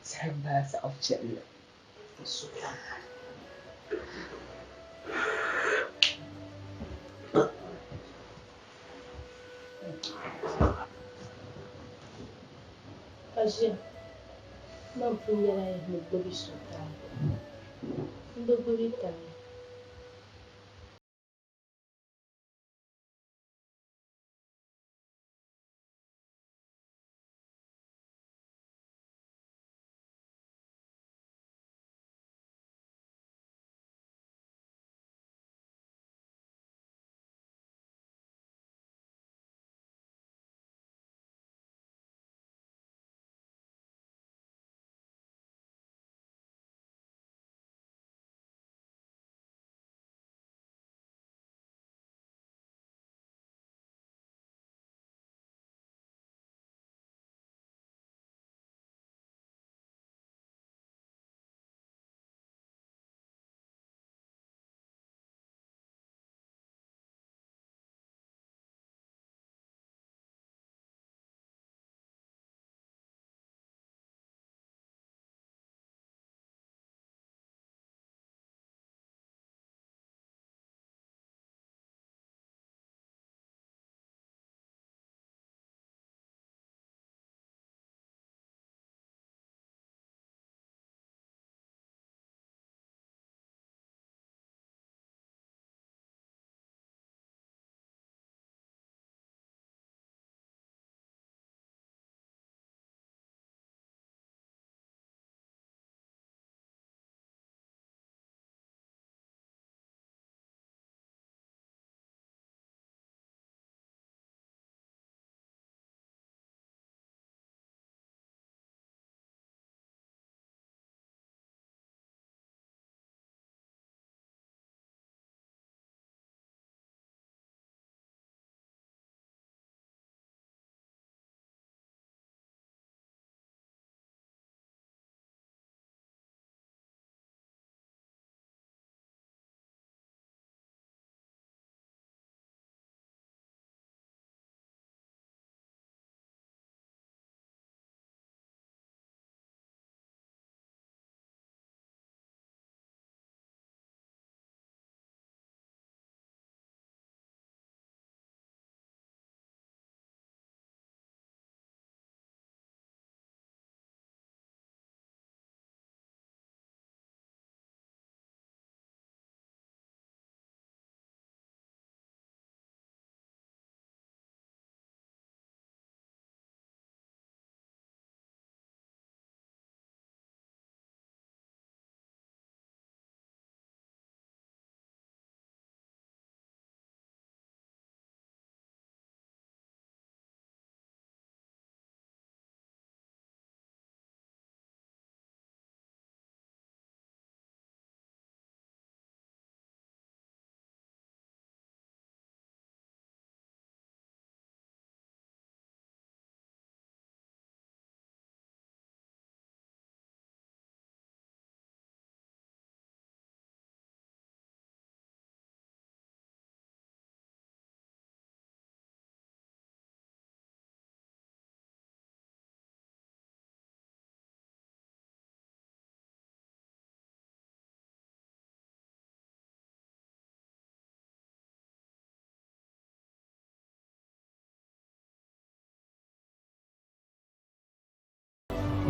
G: Saha maa zaɣ viɛlli n suhu.
M: Ka ʒiya man pun yɛla ni gbubi so taali. M bi gbubi taali.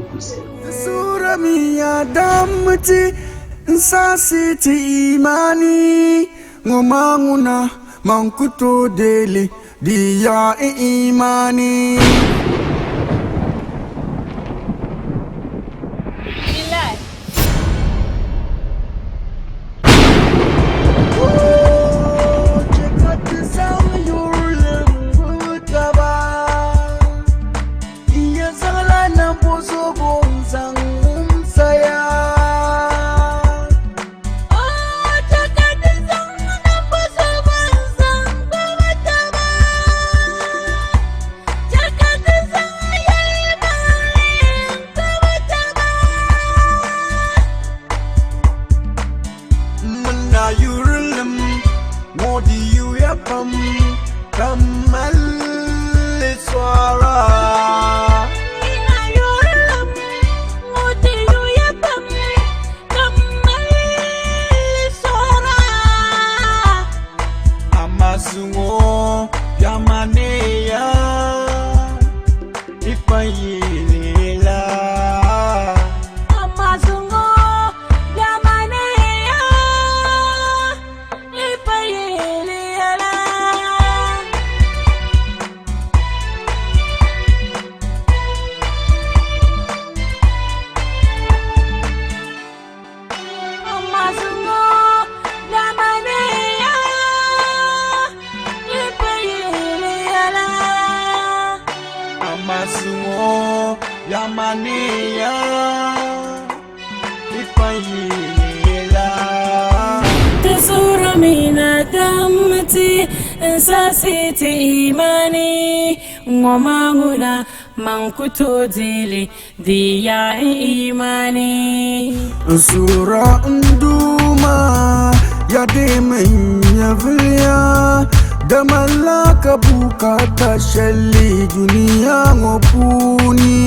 I: kumsi.
C: Sura miya damti nsasi ti imani ŋɔ ŋuna man ku tooi deeli di yaɣi imani.
J: Bilal.
C: Muna yurilim ŋɔ di yuya pam ka mali sɔra.
A: Ina yurilim ŋɔ di yuya pam ka mali sɔra.
C: Amasungo yamaneya ifayilela.
A: Amasungo yamaneya ifayilela. Amasungo yamaneya ifayilela.
C: Amasungo yamaneya ifayilela.
A: Tesura mina damti nsasiti imani ŋɔ ŋuna man ku tooi deeli di yaɣi imani.
C: Sura nduma ya demin nyɛviliya dama la ka bukata shɛli duniya ŋɔ puuni.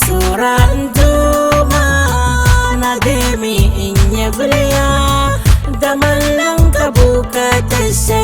A: Sura nduma na demi nyɛviliya dama lan ka bukata shɛli.